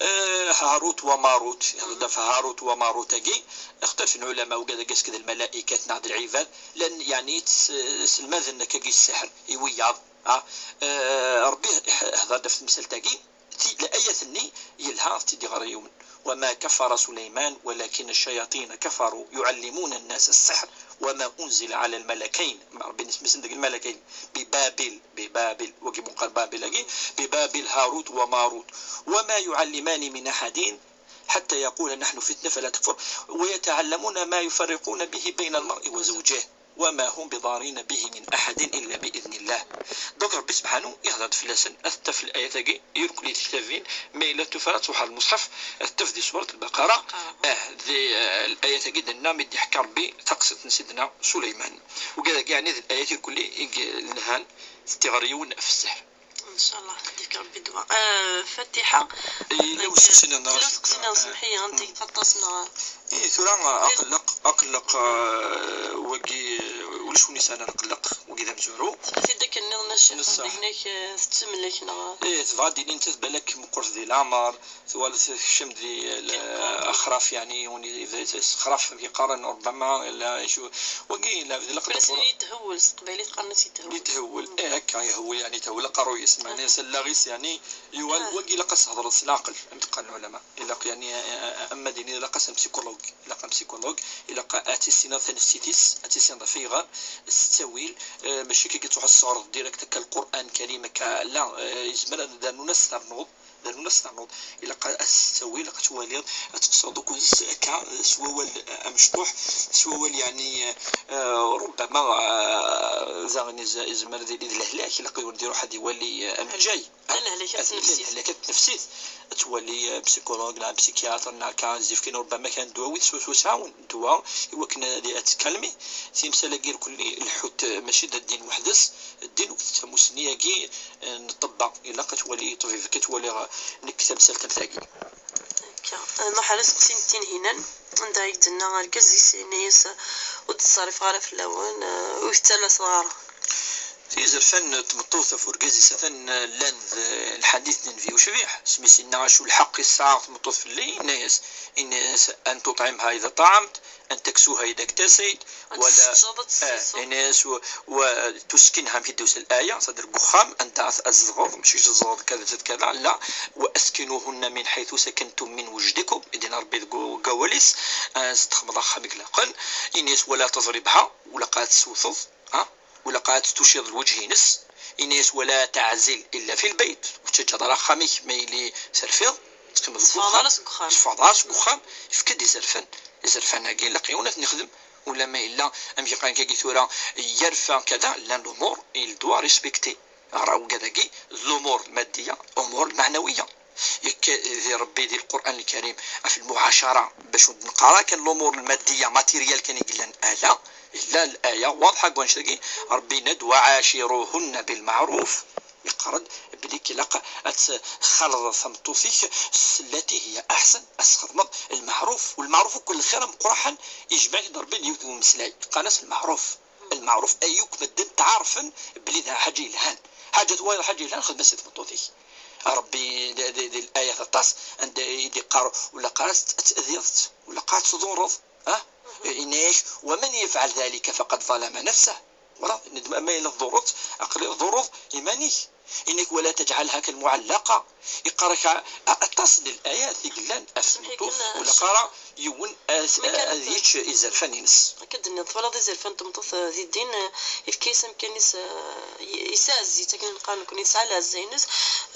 eh, Harut wa Marut, ihḍer-d ɣef Harut wa Marut-agi, ixtalfen lɛulama, ugad-agi asked lmala'ikat neɣ d lɛibad, llan, yeɛni, tt-, selmaden akkagi ssiḥr i wiyaḍ. Ah, eh, Rebbi iḥ-, ihḍer-d ɣef temsalt-agi, ti-, layat-nni yelha ad tt-id-iɣer yiwen. وما كفر سليمان ولكن الشياطين كفروا يعلمون الناس السحر وما أنزل على الملكين. Ma Rebbi isem-nsen deg lmalakayn. ببابل، ببابل. Wagi meqqar Babil-agi. ببابل هاروت وماروت. وما يعلمان من أحد حتى يقولا نحن فتنة فلا تكفر ويتعلمون ما يفرقون به بين المرء وزوجه وما هم بضارين به من أحد إلا بإذن الله. Donc Rebbi subḥanu ihḍer-d fell-asen, ad t-taf layat-agi, irkelli tektabin, ma yella tufa ad truḥ ɣer lmuṣḥaf, ad t-taf di Surat Lbaqara. Ah, di, eh, layat-agi d-nenna mi d-iḥka Rebbi taqsiṭ n Sidna Suleyman. Ugad-agi, yeɛni, d layat irkelli i yelhan, tettiɣer yiwen ɣef ssiḥr. Ncallah ad d-yefk Rebbi ddwa. Eh, Fatiḥa. Yella usteqsi-nni neɣ? Yella usteqsi-nni, eh, semmeḥ-iyi, anta i aṭas neɣ? Eh, tura, eh, aqelleq, aqelleq, eh, wagi, eh, ulac win yesɛan aqelleq, wagi d amezwaru. Tefka-t-id akken nniḍen a Ccix, nessa. Deg-nak, eh, tettemlek neɣ? Eh, tebɣa ad d-tini nettat balak meqqret di leɛmer, twala tekcem di, eh, axraf, yeɛni, win i, axraf yeqqaren, ربما, la, icu, wagi, la, di laqder. Ulac win yethewwel, s teqbaylit qqaren-as yethewwel. Yethewwel, eh, akka, yehwel, yeɛni, yethewwel aqerruy-is, meɛna allaɣ-is, yeɛni, yuɣal, ah, wagi ilaq ad s-thedreḍ s leɛqel, am d-qqaren lɛulama. Ilaq, yeɛni, eh, eh, am ad d-tiniḍ, ilaq-as un psychologue, ilaq un psychologue, ilaq ad tissineḍ tanefsit-is, ad tissineḍ ɣef ayɣer, s ttawil, eh, mačči akka ad truḥeḍ tesɣreḍ direct akka Lqur'an Karim, akka, la, eh, yezmer ad d-rnun ad s-ternuḍ, d rnun ad s-ternuḍ, ilaq ad s-ttawil, ilaq ad twaliḍ, ad teqseḍ akked-s akka, s wawal, eh, amecṭuḥ, s wawal, yeɛni, eh, ربما, eh, daɣen yez-, yezmer ad yili d lehlak, ilaq ad iruḥ ad iwali, eh, amejjay. Lehlak n tnefsit. Lehlak n tnefsit. Ad twali, eh, psychologue neɣ psychiatre neɣ kan, ad s-d-yefken ربما kan ddwawi, swaswa sɛawen ddwa i wakken ad, ad tkalmi. Timsal-agi irkelli lḥut, eh, mačči d ddin weḥd-s, ddin akked tamussni-agi, eh, n ṭṭebba. Ilaq ad twali ṭṭbib, ad twali, eh, nekk tamsalt am tagi. Akka. Eh, nruḥ ar useqsi n Tinhinan, anda i d-tenna argaz-is, yenna-yas, "Ur d-ttṣerrifeɣ ara fell-awen, eh, ur k-ttalaseɣ ara." Tizerfan n tmeṭṭut ɣef urgaz-is atan llan d lḥadit n Nnbi ucbiḥ, asmi s-yenna acu lḥeqq i tesɛa tmeṭṭut fell-i, yenna-yas, yenna-yas, "أن تطعمها إذا طعمت، أن تكسوها إذا اكتسيت، ولا." Ad tt-tesseččeḍ, ad tt-, eh, tesseḍ. Yenna-yas, "و-, وتسكنها", mi d-tusa laya, c'est-à-dire deg uxxam, anda ad tzedɣeḍ, mačči tzedɣeḍ kada, kada, la, "وأسكنوهن من حيث سكنتم من وجدكم", i d-yenna Rebbi deg u-, deg wawal-is, eh, ad s-txedmeḍ axxam i ilaqen, yenna-yas, "ولا تضربها", ur ilaq ad tessewteḍ, ha? Wala qad tuciḍ lweǧh-ines, ini-as: "Wala taɛzil illa fi lbeyt", ur ttaǧǧaḍ ara axxam-ik ma yili terfiḍ, teqqimeḍ deg Teffɣeḍ uxxam. Ara seg uxxam. Teffɣeḍ ara seg uxxam, efk-d izerfan. Izerfan-agi ilaq yiwen ad t-nexdem, wala ma yella, amek i qqaren kagi tura, yerfa kada, llan lumuṛ il doit respecter. Ara wigad-agi d lumuṛ lmaddiya, umuṛ lmeɛnawiya. Yak di Rebbi di Lqur'an Lkarim ɣef lmuɛacara, bac ur d-neqqar ara kan lumuṛ lmaddiya, matériel kan i yellan, ala, illa laya waḍḥa deg wannect-agi, Rebbi yenna-d: "Wa ɛaciruhunna bil maɛruf." Yeqqar-d belli ilaq ad txaleḍ tameṭṭut-ik s llati hiya aḥsen, ad txedmeḍ lmeɛruf, walmeɛruf akk lxir ameqqraḥen, ijmeɛ-ik-d Rebbi di yiwet n umeslay, qqaren-as lmeɛruf. Lmeɛruf ay akk medden ttɛarfen belli d lḥaǧa yelhan. Ḥaǧa twayeḍ ḥaǧa yelhan, xdem-as i tmeṭṭut-ik. Rebbi di, di, di layat aṭas anda i d-iqqar: "Ur ilaq ara ad t-, ad tadiḍ, ur ilaq ara ad tḍurreḍ." Ah? Yenna-yak: "Wa man yefɛel dalika faqad zalama nafsah." Wala, ma yella tḍurreḍ, aql-i tḍurreḍ iman-ik. Yenna-yak: "Wala tajɛalha kal muɛallaqa." Iqqar-ak a-, aṭas n layat i yellan ɣef tmeṭṭut, ur ilaq ara yiwen ad, ad yečč izerfan-ines. Akka d-tenniḍ, twalaḍ izerfan n tmeṭṭut, eh, di ddin, eh, ifka-yas amkan-is, eh, y-, yesɛezz-itt, akken i neqqar nekkni, tesɛa lɛezza-ines.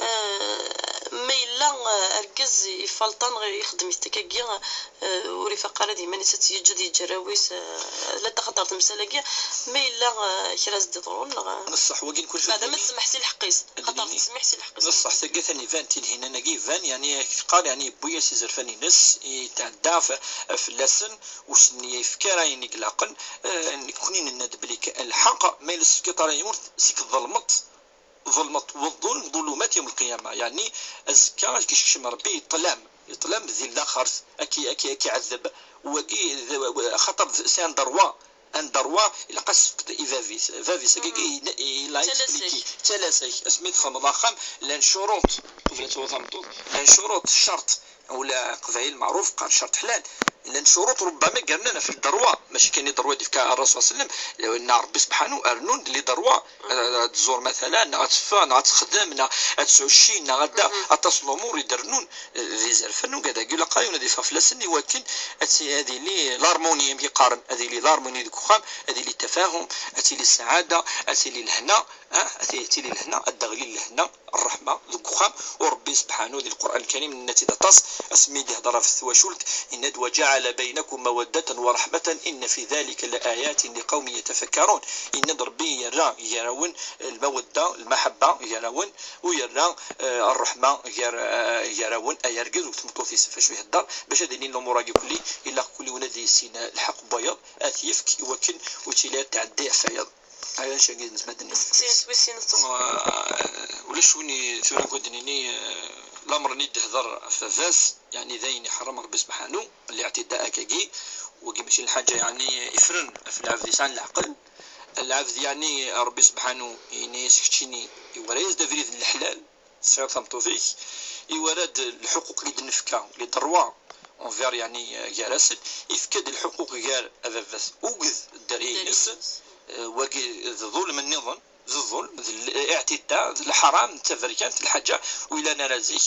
Eh, ma yella, eh, argaz ifalṭan ixeddem-it akkagi, eh, ur ifaq ara d yiman-is, ad tt-yeǧǧ ad yeǧǧ arraw-is, eh, ladɣa xaṭer temsal-agi, ma yella, eh, kra s-d-iḍrun, neɣ, eh, Neṣṣeḥ, wagi nekk ur beɛda ma tsemmeḥ si lḥeqq-is, xaṭer tsemmeḥ si lḥeqq-is. Neṣṣeḥ, tagi tanivant i d-hennan-agi iban, yeɛni, akken teqqar, yeɛni, yewwi-yas izerfan-ines, yetɛedda f-, fell-asen, ur sen-yefki ara ayen i ilaqen. Eh, nekkni nenna-d belli k-, lḥeqq, ma yella s-tefkiḍ ara yiwen, seg tḍelmeḍ, tḍelmeḍ, wa ḍḍulm ḍulumat yawm lqiyama. Yeɛni, azekka, ad k-isekcem Rebbi i ṭṭlam, i ṭṭlam di llaxert, ad k-, ad k-, ad k-iɛeddeb. Wagi, d, w-, w-, axaṭer d, c'est un droit. Un droit, ilaq ad s-tefkeḍ i bab-is. Bab-is, akkagi, i, i, il a expliqué. D talasa-k. Asmi txedmeḍ axxam, llan ccuruṭ, qbel ad tawḍeḍ tameṭṭut, llan ccuruṭ, ccerṭ. Ula Leqbayel meɛruf qqaren ccerṭ ḥlal. Llan ccuruṭ rubbama ggernen ɣef le droit, mačči kan les droits i d-yefka Ṛṛasul ṣalla Llahu ɛalayhi wa sallam, neɣ Ṛebbi sebḥanu, rnun-d les droits. Ad, ad tẓur matala, neɣ ad teffeɣ, neɣ ad texdem, neɣ ad tesɛu cci, neɣ ad d-, aṭas n lumuṛ i d-rnun, eh, d izerfan, ugad-agi ilaq ara yiwen ad yeffeɣ fell-asen i wakken ad ti-, ad yili l'harmonie, amek i qqaren, ad yili l'harmonie deg uxxam, ad yili tafahum, ad tili ssaɛada, ad tili lehna, ah, ad ti-, ad tili lehna, ad d-teɣli lehna, ṛṛeḥma deg uxxam. U Ṛebbi sebḥanu di Lqur'an Lkarim nenna-tt-id aṭas, asmi d-ihdeṛ ɣef twacult, yenna-d: "Wa jaɛala baynakum mawaddatan wa raḥmatan inna fi dalika la ayatin li qawmin yatafakkarun." Yenna-d Ṛebbi yerra gar-awen lmawadda, lmaḥabba gar-awen, u yerra, eh, ṛṛeḥma gar, eh, gar-awen, ay argaz u tmeṭṭut-is, f acu iheddeṛ, bac ad ilin lumuṛ-agi kulli, ilaq kulli win ad yissin, eh, lḥeqq n wayeḍ, ad t-yefk i wakken ur ttili ad tɛeddi ɣef wayeḍ. Aya acu-agi nezmer ad d-nini. Sin s wis sin d tus. Ulac win i tura nekk ad d-nini, eh, lamer-nni d-ihdeṛ ɣef baba-s, yeɛni d ayen iḥeṛṛem Ṛebbi sebḥanu, liɛtida akkagi, wagi mačči lḥaǧa yeɛni ifren ɣef lɛebd yesɛan leɛqel. Lɛebd yeɛni Ṛebbi sebḥanu yenna-yas keččini iwala-yas-d abrid n leḥlal, tesɛiḍ tameṭṭut-ik, iwala-d lḥuquq i d-nefka, les droits envers, yeɛni, gar-asen, ifka-d lḥuquq gar ababat uged dderya-ines, eh, wagi d ḍulm nniḍen, d ḍulm, d l-, iɛtida, d leḥram, d taberkant, d lḥaǧa ur yellan ara zik,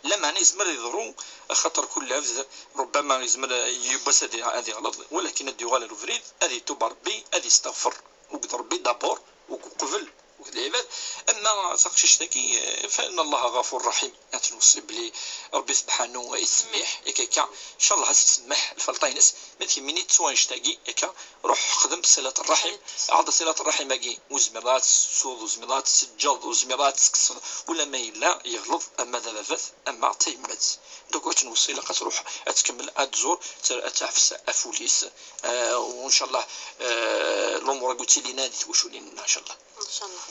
lameɛna yezmer ad yeḍru, axaṭer kul lɛebd, rubbama yezmer yiwwas ad i-, ad yeɣleḍ, walakin ad d-yuɣal ar ubrid, ad yetub Ṛebbi, ad yesteɣfer uged Ṛebbi d'abord, uqbel uged lɛibad. Ama taqcict-agi, eh, fa inna Allaha ɣafur raḥim. Ad tt-nweṣṣi belli Ṛebbi sebḥanu yettsemmiḥ, yak akka, ncallah ad s-isemmeḥ lfalṭa-ines. Ma d kemmini tettu annect-agi, akka, ruḥ xdem ṣilat ṛṛaḥim, ɛreḍ ṣilat ṛṛaḥim-agi, ur zmireḍ ara ad tettuḍ, ur zmireḍ ara ad tseǧǧeḍ, ur zmireḍ ara ad tekkseḍ, ula ma yella yeɣleḍ, ama d ababat, ama d tayemmat. Donc, ad tt-nweṣṣi, ilaq ad truḥ, ad tkemmel, ad tẓur, ad t-, ad teɛfes aful-is, eh, u ncallah, eh, lumuṛ-agi ur ttilin ara di twaculin-nneɣ, ncallah. Ncallah.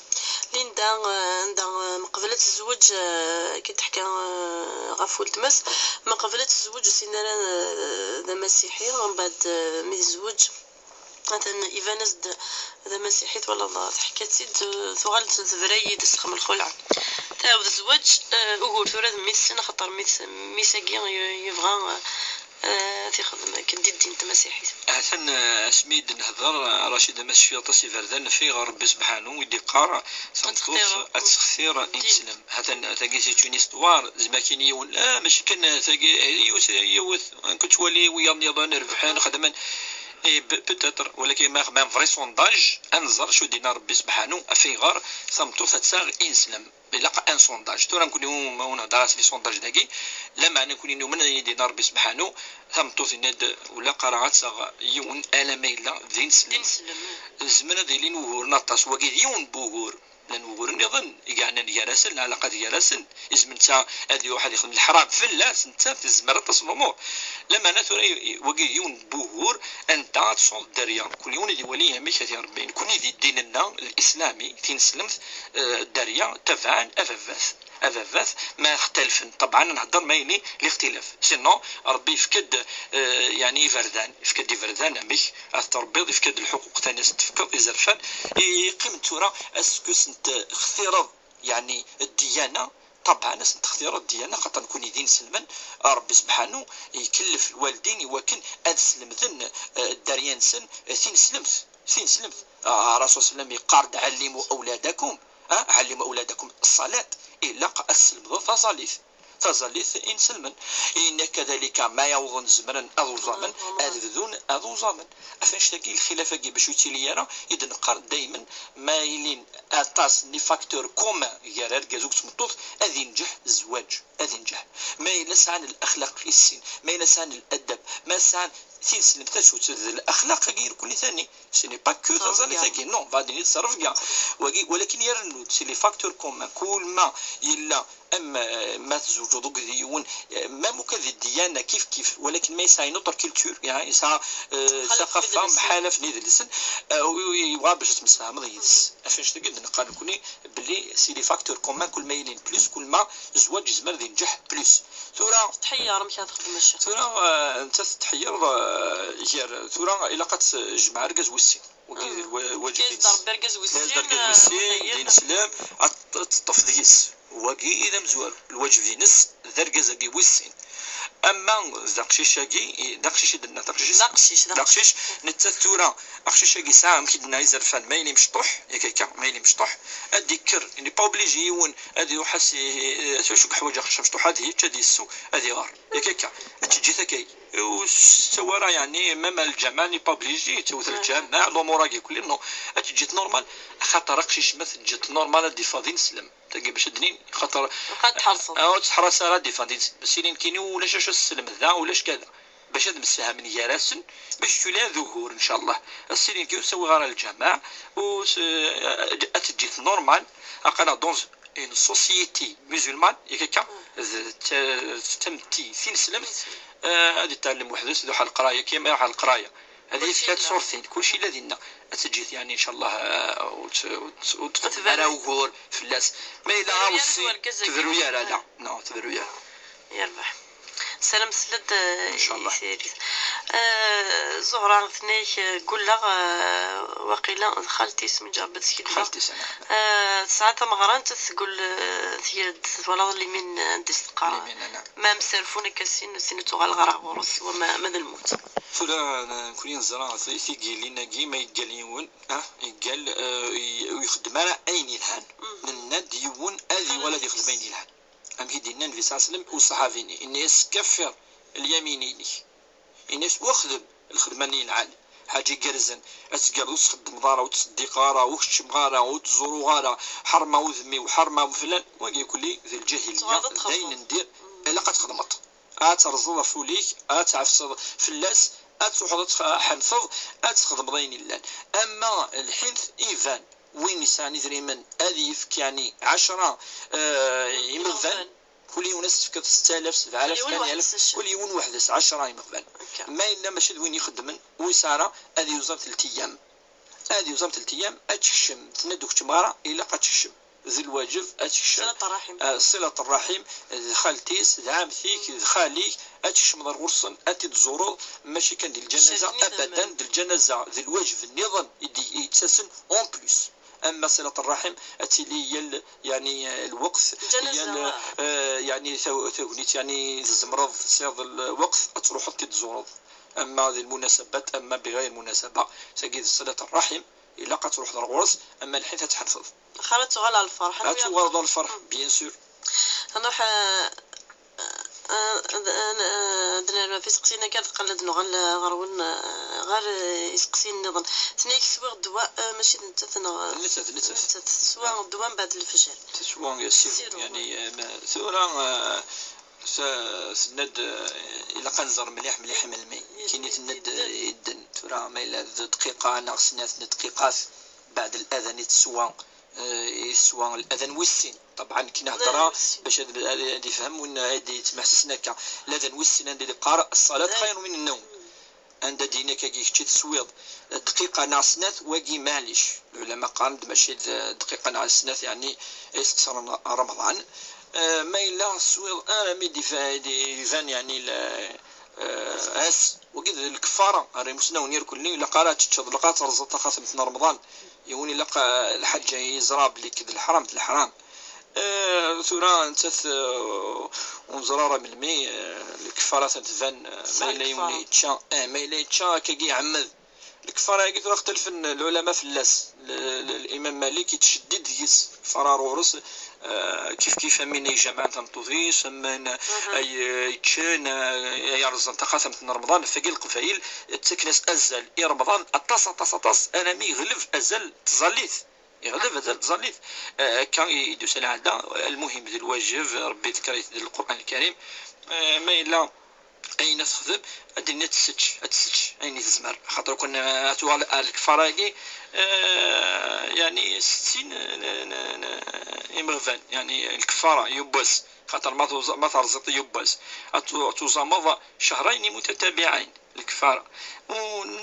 Linda, eh, anda, eh, meqbel ad tezweǧ, eh, akka teḥka, eh, ɣef weltma-s, meqbel ad tezweǧ ur tessin ara, eh, d amasiḥi, mbeɛd, eh, mi tezweǧ, atan iban-as-d d amasiḥi, twalaḍ, teḥka-tt-id, eh, tuɣal tebra-yi-d s texxam lxulɛa. Tɛawed tzweǧ, eh, ugur tura d mmi-s, axaṭer mmi-s, mmi-s-agi ye-, yebɣa, eh, ad t-ixdem akken di ddin tamasiḥit. Atan, eh, asmi i d-nehder, eh, Racid, ama tecfiḍ aṭas iberdan, ɣef iɣer Rebbi sebḥanu i d-iqqar tameṭṭut ad textir imeslem. Atan, tagi c'est une histoire, zma kini yiwen, ah, mačči kan tagi, yiwet, yiwet, nekk ttwali wiyaḍ nniḍen rebḥen, xedmen. Eh, pe- peut-être, walakin ma, ma vrai sondage, ad nẓer acu d-yenna Rebbi sebḥanu, af ayɣer tameṭṭut ad taɣ ineslem. Ilaq un sondage. Tura nekni u-, ma ur nehder ara s les sondages dagi, lameɛna nekni numen ayen i d-yenna Rebbi sebḥanu, tameṭṭut yenna-d ur ilaq ara ad taɣ yiwen, ala ma yella d ineslem. Nezmer ad ilin wuguren aṭas, wagi d yiwen n wugur. Llan wuguren nniḍen i yeɛnan gar-asen, lɛalaqat gar-asen. Izem netta ad iruḥ ad ixdem leḥram fell-as, netta tezmer aṭas n lumuṛ. Lameɛna tura i-, i-, wagi d yiwen n wugur anda ad tesɛuḍ dderya. Kul yiwen ad iwali amek ad iṛebbi. Nekni di ddin-nneɣ, lislami, tineslemt, eh, dderya, tabaɛen, ababat. Ababat, ma xtalfen, ṭebɛen, ad nhedder ma yili lixtilaf. Sinon, Ṛebbi yefka-d, eh, yeɛni iberdan, yefka-d iberdan amek ad tṛebbiḍ, yefka-d lḥuquq tani ad s-tefkeḍ izerfan. I-, yeqqim tura, est-ce que ad sent-textireḍ, yeɛni, ddiyana? Ṭebɛen, ad sent-textireḍ ddiyana, xaṭer nekni d inselmen, Ṛebbi sebḥanu ikellef lwaldin i wakken ad slemden, eh, dderya-nsen, eh, tineslemt, tineslemt. Ah, Rasul sallam yeqqar-d: "Ɛellimu awladakum, ah, ɛellimu awladakum ṣṣalat." Ilaq ad teslemdeḍ taẓallit. Taẓallit inselmen. Inna kadalika ma yawḍen zemren ad uẓamen, ad bdun ad uẓamen. Af annect-agi, lxilaf-agi bac ur yettili ara, i d-neqqar daymen, ma ilin aṭas n les facteurs communs gar argaz akked tmeṭṭut, ad inǧeḥ zzwaǧ, ad inǧeḥ. Ma yella sɛan laxlaq i sin, ma yella sɛan ladab, ma sɛan tineslemt, tasut d laxlaq-agi irkul i tani. Ce n'est pas que taẓallit-agi, non, baɛdin i tettrebga. Wagi, walakin irennu-d, c'est les facteurs communs. Kul ma yella, am, eh, ma tzewǧeḍ akked yiwen, eh, même ukan di ddiyana kif kif, walakin ma yesɛa une autre culture, yeɛni yesɛa, eh, thaqafa mḥalaf n yidlisen, eh, u-, u-, yebɣa bac ad temsefhameḍ yid-s. Af annect-agi d-neqqar nekni belli c'est les facteurs communs, kul ma yilin plus, kul ma zzwaǧ yezmer ad inǧeḥ plus. Tura tettḥeyyiṛ amek ara texdem, a ccix. Tura, eh, netta tettḥeyyiṛ, eh, gar, tura ilaq ad tejmeɛ argaz wis sin. Wagi d lwa-, lwaǧeb-ines. Ṛebbi argaz wis sin, argaz wis sin, eh, d ineslem, ad t-, ad teṭṭef deg-s. Wagi i d amezwaru. Lwaǧeb-ines d argaz-agi wis sin. Ama d aqcic-agi, i-, d aqcic i d-nenna, d aqcic. D aqcic, d aqcic. Nettat tura, aqcic-agi yesɛa, amek i d-nenna, izerfan, ma yili mecṭuḥ, yak akka, ma yili mecṭuḥ, ad d-ikker, il n'est pas obligé yiwen ad iruḥ ad s-, i-, i-, acu i yeḥwaǧ aqcic amecṭuḥ, ad yečč, ad yessew, ad iɣer. Yak akka, ad teǧǧit akka. Ur tettawi ara, yeɛni, même lǧameɛ n'est pas obligé, yettawi-t lǧameɛ, lumuṛ-agi kulli, non. Ad teǧǧit normal, axaṭer aqcic ma teǧǧiḍ-t normal ad d-iffeɣ d ineslem. Tagi bac ad d-nini, xaṭer ad tḥerseḍ. Ah, ur tettḥerris ara ad d-iffeɣ d ineslem. As-inin kini ulac acu ad s-tesselmed da, ulac kada. Bac ad msefhamen gar-asen, bac tuli ad ugur, ncallah. As-inin kini ur ttawiɣ ara lǧameɛ, u s-, ad teǧǧit normal, aql-aɣ dans une société musulmane, yak akka, d ta-, d tametti tineslemt, eh, ad itɛellem weḥd-s, ad iruḥ ɣer leqraya, kima iruḥ ɣer leqraya. Ad yefk ad ṣurtin, kulci yella dinna. Ad teǧǧit, yeɛni, ncallah, eh, ur t-, ur t-, ur txeddem ara ugur fell-as. Ma yella aweṣṣi, tberru ara, la. Non, tberru ara. Yerbeḥ. Salam seld, eh, ncallah. Eh, Zuhra, tenna-yak, eh, gulleɣ, eh, waqila d xalti-s, mi ǧerrbeɣ ad skidbeɣ. Xalti-s, ana. Eh, tesɛa tameɣra, nettat tgul, eh, tga-d, twalaḍ limin, eh, anda i s-teqqar. Limin, ana. Ma mserfun akka sin, sin ad tuɣal ɣer ɣur-s, wa ma, ma d lmut. Tura, eh, nekni neẓra ti-, tigillin-agi, ma yeggal yiwen, ah, yeggal, eh, y-, ur ixeddem ara ayen yelhan. Nenna-d yiwen ad yuɣal ad ixdem ayen yelhan. Amek i d-yenna Nnbi ṣalla Llahu ɛalayhi wa sallam, u ṣṣaḥabi-nni, inna-yas: "Kaffir lyamin-inek." Inna-yas: "Uxdem lxedma-nni yelhan, ḥaǧa igerrzen, ad tegreḍ ur txeddmeḍ ara, ur ttṣeddiqeɣ ara, ur keččmeɣ ara, ur ttẓuruɣ ara, ḥerma udem-iw, ḥerma flan." Wagi kulli d lǧahiliya, d ayen n dir, ilaq ad txedmeḍ. Ad terẓeḍ ɣef wul-ik, ad tɛefseḍ fell-as, ad truḥeḍ ad tḥenteḍ, ad txedmeḍ ayen illan. Ama lḥint, iban, win yesɛan idrimen ad yefk, yeɛni, ɛecra, eh, imeɣban, kul yiwen ad s-tefkeḍ setta alaf, sebɛa alaf, tmanya alaf, kul yiwen weḥd-s ɛecra imeɣban. Ma yella mačči d win ixeddmen, ur yesɛi ara, ad yuẓam telt ayyam. Ad yuẓam telt ayyam, ad tekcem, tenna-d ur keččem ara, ilaq ad tekcem. D lwaǧeb ad tekcem, ṣilat ṛṛaḥim. Eh, ṣilat ṛṛaḥim, d xalti-s, d ɛemti-k, d xali-k, ad tkecmeḍ ar ɣur-sen, ad t-id-tẓureḍ, mačči kan di lǧanaza, abadan, d lǧanaza, d lwaǧeb nniḍen i d-, i d-yettasen en plus. Ama ṣilat ṛṛaḥim, ad tili yal, yeɛni, eh, lweqt, yal, eh, yeɛni, taw-, tagnit, yeɛni, tzemreḍ, tesɛiḍ lweqt, ad truḥeḍ, ad t-id-tẓureḍ. Ama di lmunasabat, ama biɣayr munasaba. Tagi d ṣilat ṛṛaḥim, ilaq ad truḥeḍ ar ɣur-s, ama lḥint ad tḥenteḍ. Axir ad tuɣal ɣer lferḥ. Ad tuɣaleḍ ɣer lferḥ, bien sûr. Ad nruḥ, eh, eh, Ah, ad, ad, ad nernu ɣef iseqsiyen akka, ad qqel ad nuɣal, ah, ɣer wen, ah, ɣer, ah, iseqsiyen nniḍen. Tenna-yak swiɣ ddwa, ah, mačči d nettat neɣ? D nettat, d nettat. D nettat. Teswa ddwa mbeɛd lefjer. Teswa sirop, sirop, yani, eh, ma, tura, eh, s-, tenna-d, eh, ilaq ad nẓer mliḥ, mliḥ i melmi. Kini tenna-d, eh, yedden. Tura ma yella d dqiqa neɣ snat n dqiqat beɛd al-adhan i teswa, eh, i teswa al-adhan wis sin. Ṭabɛan, kina hedra bac ad, ad, ad ifhem win ad yettmeḥsisen akka. Al-adhan wis sin anda i d-iqqar: "Ṣṣalat xayrun min nnawm." Anda d-yenna akkagi kečči teswiḍ dqiqa neɣ snat, wagi maɛlic. Lɛulama qqaren-d mačči d dqiqa neɣ snat, yeɛni, i s-, s Ram-, Ramḍan. Eh, ma yella teswiḍ armi d-ifa-, d-, iban, yeɛni, l-, eh, ass, wagi d lkeffara, ar imusnawen irkelli, ilaq ara ad teččeḍ, ilaq ad terẓeḍ taxatemt n Remḍan. Yiwen ilaq, eh, lḥaǧa yeẓra belli d leḥram, d leḥram. Eh, tura nettat, eh, ur neẓra ara melmi, eh, lkeffara ad tban, eh, ma yella yiwen yečča, eh, ma yella yečča akkagi iɛemmed. Lkeffara-agi tura xtalfen lɛulama fell-as. L-, l-, Limam Malik yettceddid deg-s. Lkeffara ɣur-s, eh, kif kif am win ay ijemɛen tameṭṭut-is, am win ay, eh, yeččan, eh, ay yerẓan taxatemt n Remḍan, ɣef wagi Leqbayel ttaken-as azal i Remḍan aṭas, aṭas, aṭas, armi yeɣleb azal n tẓallit. Yeɣleb azal n tẓallit. Eh, akka i d-tusa lɛada. Lmuhim, d lwajeb, Rebbi iḍekkeṛ-it di Lqur'an Lkarim. Eh, ma yella ayen ad texdem, ad d-nini ad tessečč, ad tessečč ayen i tezmer. Axaṭer ukan, eh, ad tuɣal ar lkeffara-agi, eh, yeɛni settin n, n, n, n imeɣban, yeɛni lkeffara, yiwwas. Xaṭer ma tuẓ-, ma terẓiḍ yiwwas, ad tu-, ad tuẓameḍ cehrayn mutatabiɛayn, lkeffara. U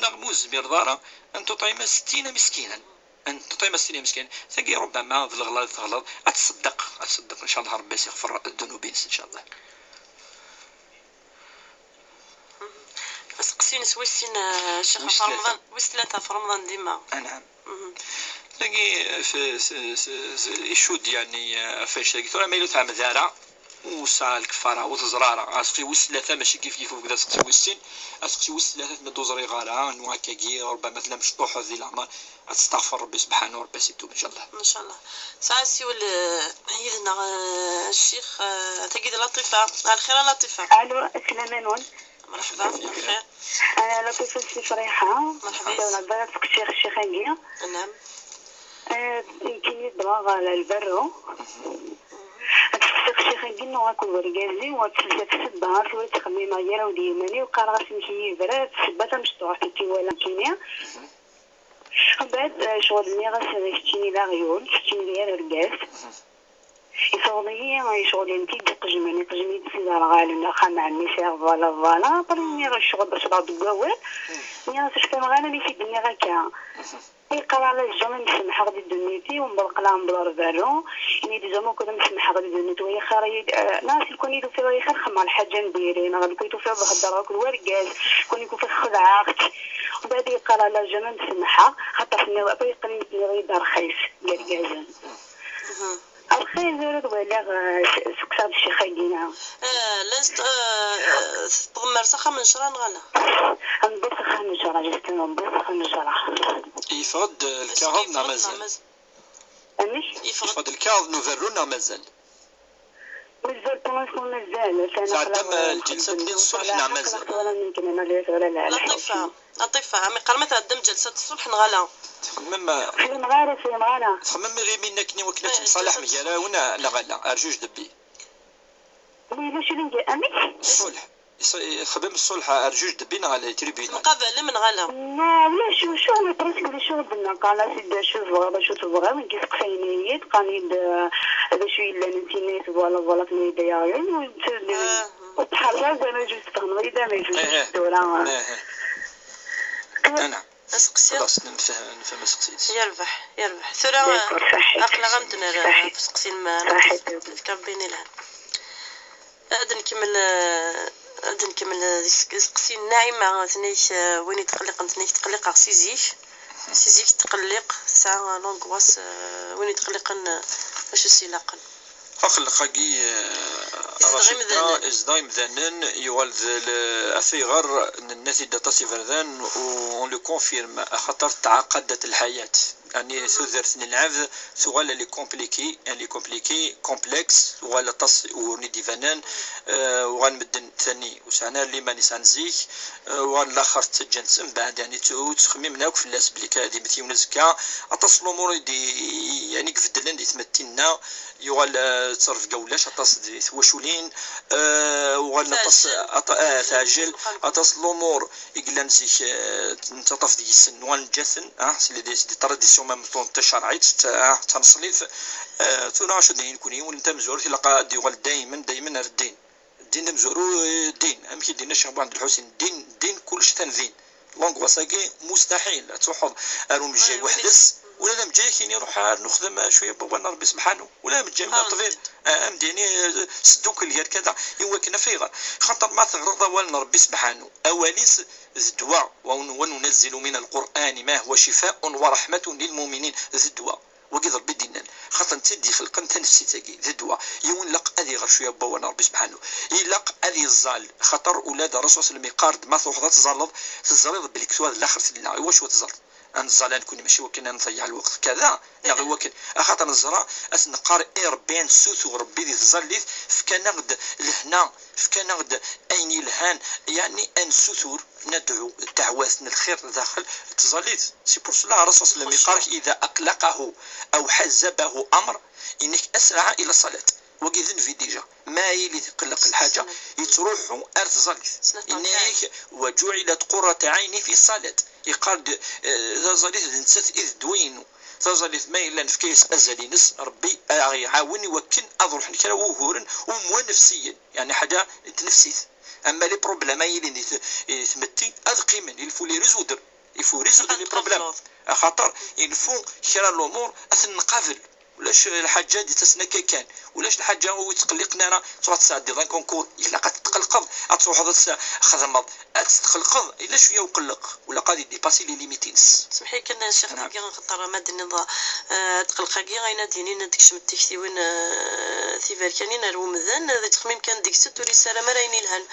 neɣ ma ur tezmireḍ ara, an tuṭima sittina miskinan. An tuṭima sittina miskinan. Tagi, rubbama, d leɣlaḍ i teɣleḍ, ad tṣeddeq, ad tṣeddeq, ncallah, Rebbi ad s-iɣfer ddunub-ines, ncallah. Aseqsi-ines wis sin, eh, Ccix, wis ɣef tlata. Remḍan, wis tlata ɣef Remḍan dima. Anɛam. Mhm. Tagi, f-, s-, s-, s-, icudd, yeɛni, eh, ɣef wannect-agi. Tura ma yella ur tɛemmed ara, ur tesɛa lkeffara, ur teẓra ara. Aseqsi wis tlata mačči kif kif akked aseqsi wis sin. Aseqsi wis tlata tenna-d ur ẓriɣ ara, anwa akkagi, rubbama tella mecṭuḥet di leɛmer. Ad testeɣfer Rebbi subḥanu, Rebbi ad s-itub, ncallah. Ncallah. Sɛa asiwel, eh, yid-neɣ, eh, ccix, eh, tagi d Laṭifa. Ɛelxir a Laṭifa. Alo, aslama-nwen. Merḥba, bxir. Ana Laṭifa Si Friḥa. Merḥba. Ssiwleɣ-d ara seqsiɣ ccix-agi. Naam. Eh, nekkini ddreɣ ɣer lberru. Ad seqsiɣ ccix-agi, nuɣ akked wergaz-iw, ad tselsa ssebba, tura ttxemmimeɣ gar-aw d yiman-iw, qqareɣ-as amek i yi-yebra, d ssebba tamecṭuḥt i k-iwala nekkini. Mbeɛd, eh, ccɣel nniɣ-as, eh, keččini d aɣyul, keččini d yir argaz. Yesɣeḍ-iyi, eh, ccɣel-nni d iqejmen, iqejmen-iyi-d s iderɣalen, axxam n ɛemmi sɛiɣ, voilà, voilà. Après nniɣ ccɣel d acḍaḍ deg wawal. Nniɣ-as ur fhimeɣ ara mi t-id-nniɣ akka. Yeqqar ala jamais msemḥeɣ di ddunit-iw, mebla qlaɛ, mebla rberru. Ini-d jamais ukud msemḥeɣ di ddunit, wa yaxir, eh, neɣ si lukan i tufiḍ ay xir xemmeɣ lḥaǧa n diri, neɣ lukan i tufiḍ heddreɣ akked wergaz, lukan i tufiḍ xedɛeɣ-k. Mbeɛd yeqqar ala jamais msemḥeɣ, xaṭer tenniḍ, apa yeqqen-iyi tenniḍ-iyi-d rxis, d argazen. Mhm. Rxis ur ad waliɣ, eh, s-, seqsaɣ-d ccix-agi-na. Eh, llan s-, eh, eh, tewwḍem ar s axxam n ccṛeɛ neɣ ala? Newweḍ s axxam n ccṛeɛ, justement, newweḍ s axxam n ccṛeɛ. Yeffeɣ-d, eh, lkaɣeḍ neɣ mazal? Amek? Yeffeɣ-d lkaɣeḍ n uberru neɣ mazal? Mazal, pour l'instant mazal. Tɛeddam, eh, lǧilsa-nni n ṣṣulḥ neɣ mazal? Laṭifa, Laṭifa, ɛemmi, qqar ma tɛeddam ǧilsa n ṣṣulḥ neɣ ala? Txemmem, eh, txemmem iɣimi-nni akken i wakken ad temṣalaḥem gar-awen neɣ ala? Rǧuǧ debbi. Oui, d acu i d-, amek? Ṣṣulḥ. Iṣ-, ixdem ṣṣulḥ ar juj debbi neɣ ala tribunal? Temqabalem neɣ ala? Non, ulac, ulac, ulac, presque ulac ur d-nniɣ, qqaren-as-id d acu tebɣiḍ, acu tebɣiḍ, nekk sqsayen-iyi-d, qqaren-iyi-d, eh, d acu yellan, nettinna-yi-d, voilà, voilà, tenna-yi-d ay aɣyul, ur tt-, ur tḥerr ara, d ameǧǧu, tfehmeḍ-iyi-d ameǧǧu, tura. Anɛam. Aseqsi. Xlaṣ, nfeh-, nfhem aseqsi-ines. Yerbeḥ, yerbeḥ. Tura, aql-aɣ ad d-nerr ɣef useqsi n ma-, tefka Rebbi yelhan. Ad nkemmel, eh, ad nkemmel, eh, deg s-, iseqsi n Naɛima, tenna-k, eh, win yetqelliqen, tenna-k tqelliqeɣ si zik. Si zik tqelliq, tesɛa l'angoisse, eh, win yetqelliqen, eh, acu s-ilaqen. Aqelleq-agi, eh, izdeɣ imdanen, yuɣal d l-, afayɣer, nenna-t-id aṭas iberdan, u on le confirme, axaṭer tɛaqadat lḥayat. Ɛni tudert n lɛebd tuɣal elle est compliquée, elle est compliquée, complexe, tuɣal aṭas uguren i d-ibanen, eh, uɣal medden tani ur sɛan ara liman i sɛan zik, eh, uɣal laxert ttaǧǧan-tt mbeɛd, ɛni tt-, ur ttxemmimen akk fell-as belli kan ad immet yiwen azekka. Aṭas n lumuṛ i d-, ɛni ibeddlen di tmetti-nneɣ, yuɣal, eh, ttrebga ulac aṭas di twaculin, eh, uɣalen aṭas, teɛjel. Aṭa-, eh, teɛjel, aṭas n lumuṛ i yellan zik, eh, nettaṭṭaf deg-sen, uɣalen ǧǧa-ten, ah, c'est les, c'est des traditions même tant tacerɛit, ta-, ah, taneṣlit, eh, tura acu d-nini nekkni, yiwen tamezwarut ilaq ad yuɣal daymen, daymen ar ddin. Ddin d amezwaru, eh, ddin. Amek i d-yenna Ccix Muḥend Lḥusin, ddin, ddin, kullec atan din. L'angoisse-agi mustaḥil ad truḥeḍ ar umejjay weḥd-s, ula d amejjay-agi iruḥ ar nuxdem cwiya n wawal n Rebbi sebḥanu, ula d amejjay ula d ṭṭbib, ah, amedya-nni, eh, seddukel gar kada, i wakken af ayɣer. Xaṭer ma teɣreḍ awal n Rebbi sebḥanu, awal-is d ddwa, wa-, wa nunazzilu mina l-Qur'ani ma huwa cifa'un wa raḥmatun lil-muminin, d ddwa. Wagi d Rebbi i d-yennan, xaṭer netta i d-ixelqen tanefsit-agi, d ddwa. Yiwen ilaq ad iɣer cwiya n wawal n Rebbi sebḥanu. Ilaq ad iẓẓal, xaṭer ula d Ṛṛasul ṣalla Llahu ɛalayhi wa sallam iqqar-d, ma truḥeḍ ad tẓalleḍ, teẓriḍ belli ktwa d laxert tella. Iwacu ad tẓalleḍ? Ad neẓẓal nekkni, mačči wakken ad nḍeyyeɛ lweqt kada, neɣ i wakken, axaṭer neẓra ad s-neqqar i Rebbi, ad nessutur Rebbi di tẓallit, fkan-aɣ-d lehna, fkan-aɣ-d ayen yelhan, yeɛni ad nessutur, ندعو الدعوات n lxir daxel n tẓallit. C'est pour cela Ṛṛasul ṣalla Llahu ɛalayhi wa sallam iqqar-ak, إذا أقلقه أو حزبه أمر، yenna-k أسرع إلى الصلاة. Wagi d nnbi déjà. Ma yili iqelleq lḥaǧa, yettruḥu ar tẓallit. Yenna-k, وجعلت قرة عيني في الصلاة. Yeqqar-d, eh, taẓallit d nettat i d ddwa-inu. Taẓallit ma yella nefka-yas azal-ines, Rebbi ad aɣ-iɛawen i wakken ad ruḥen kra wuguren umwa nefsiyen, yeɛni ḥaǧa n tnefsit. Ama les problèmes ay yilin di t-, di tmetti, ad qqimen, il faut les résoudre. Il faut résoudre les problèmes. Axaṭer il faut kra n lumuṛ ad ten-nqabel. Ulac lḥaǧa d-ittasen akka kan. Ulac lḥaǧa ur yettqelliqen ara, truḥ tesɛeddiḍ un concours, ilaq ad tetqelqeḍ, ad truḥeḍ ad txedmeḍ, ad tetqelqeḍ, yella cwiya uqelleq, ulaq ad idipasi les limites-ines. Semḥ-iyi kan, Ccix, dagi, xaṭer ma d-tenniḍ, eh, tqelq-agi, ayen ad d-yinin ad d-kecment tiktiwin, eh, tiberkanin ar umdan, ad yettxemmim kan deg-sent, ur yessaram ara ayen yelhan.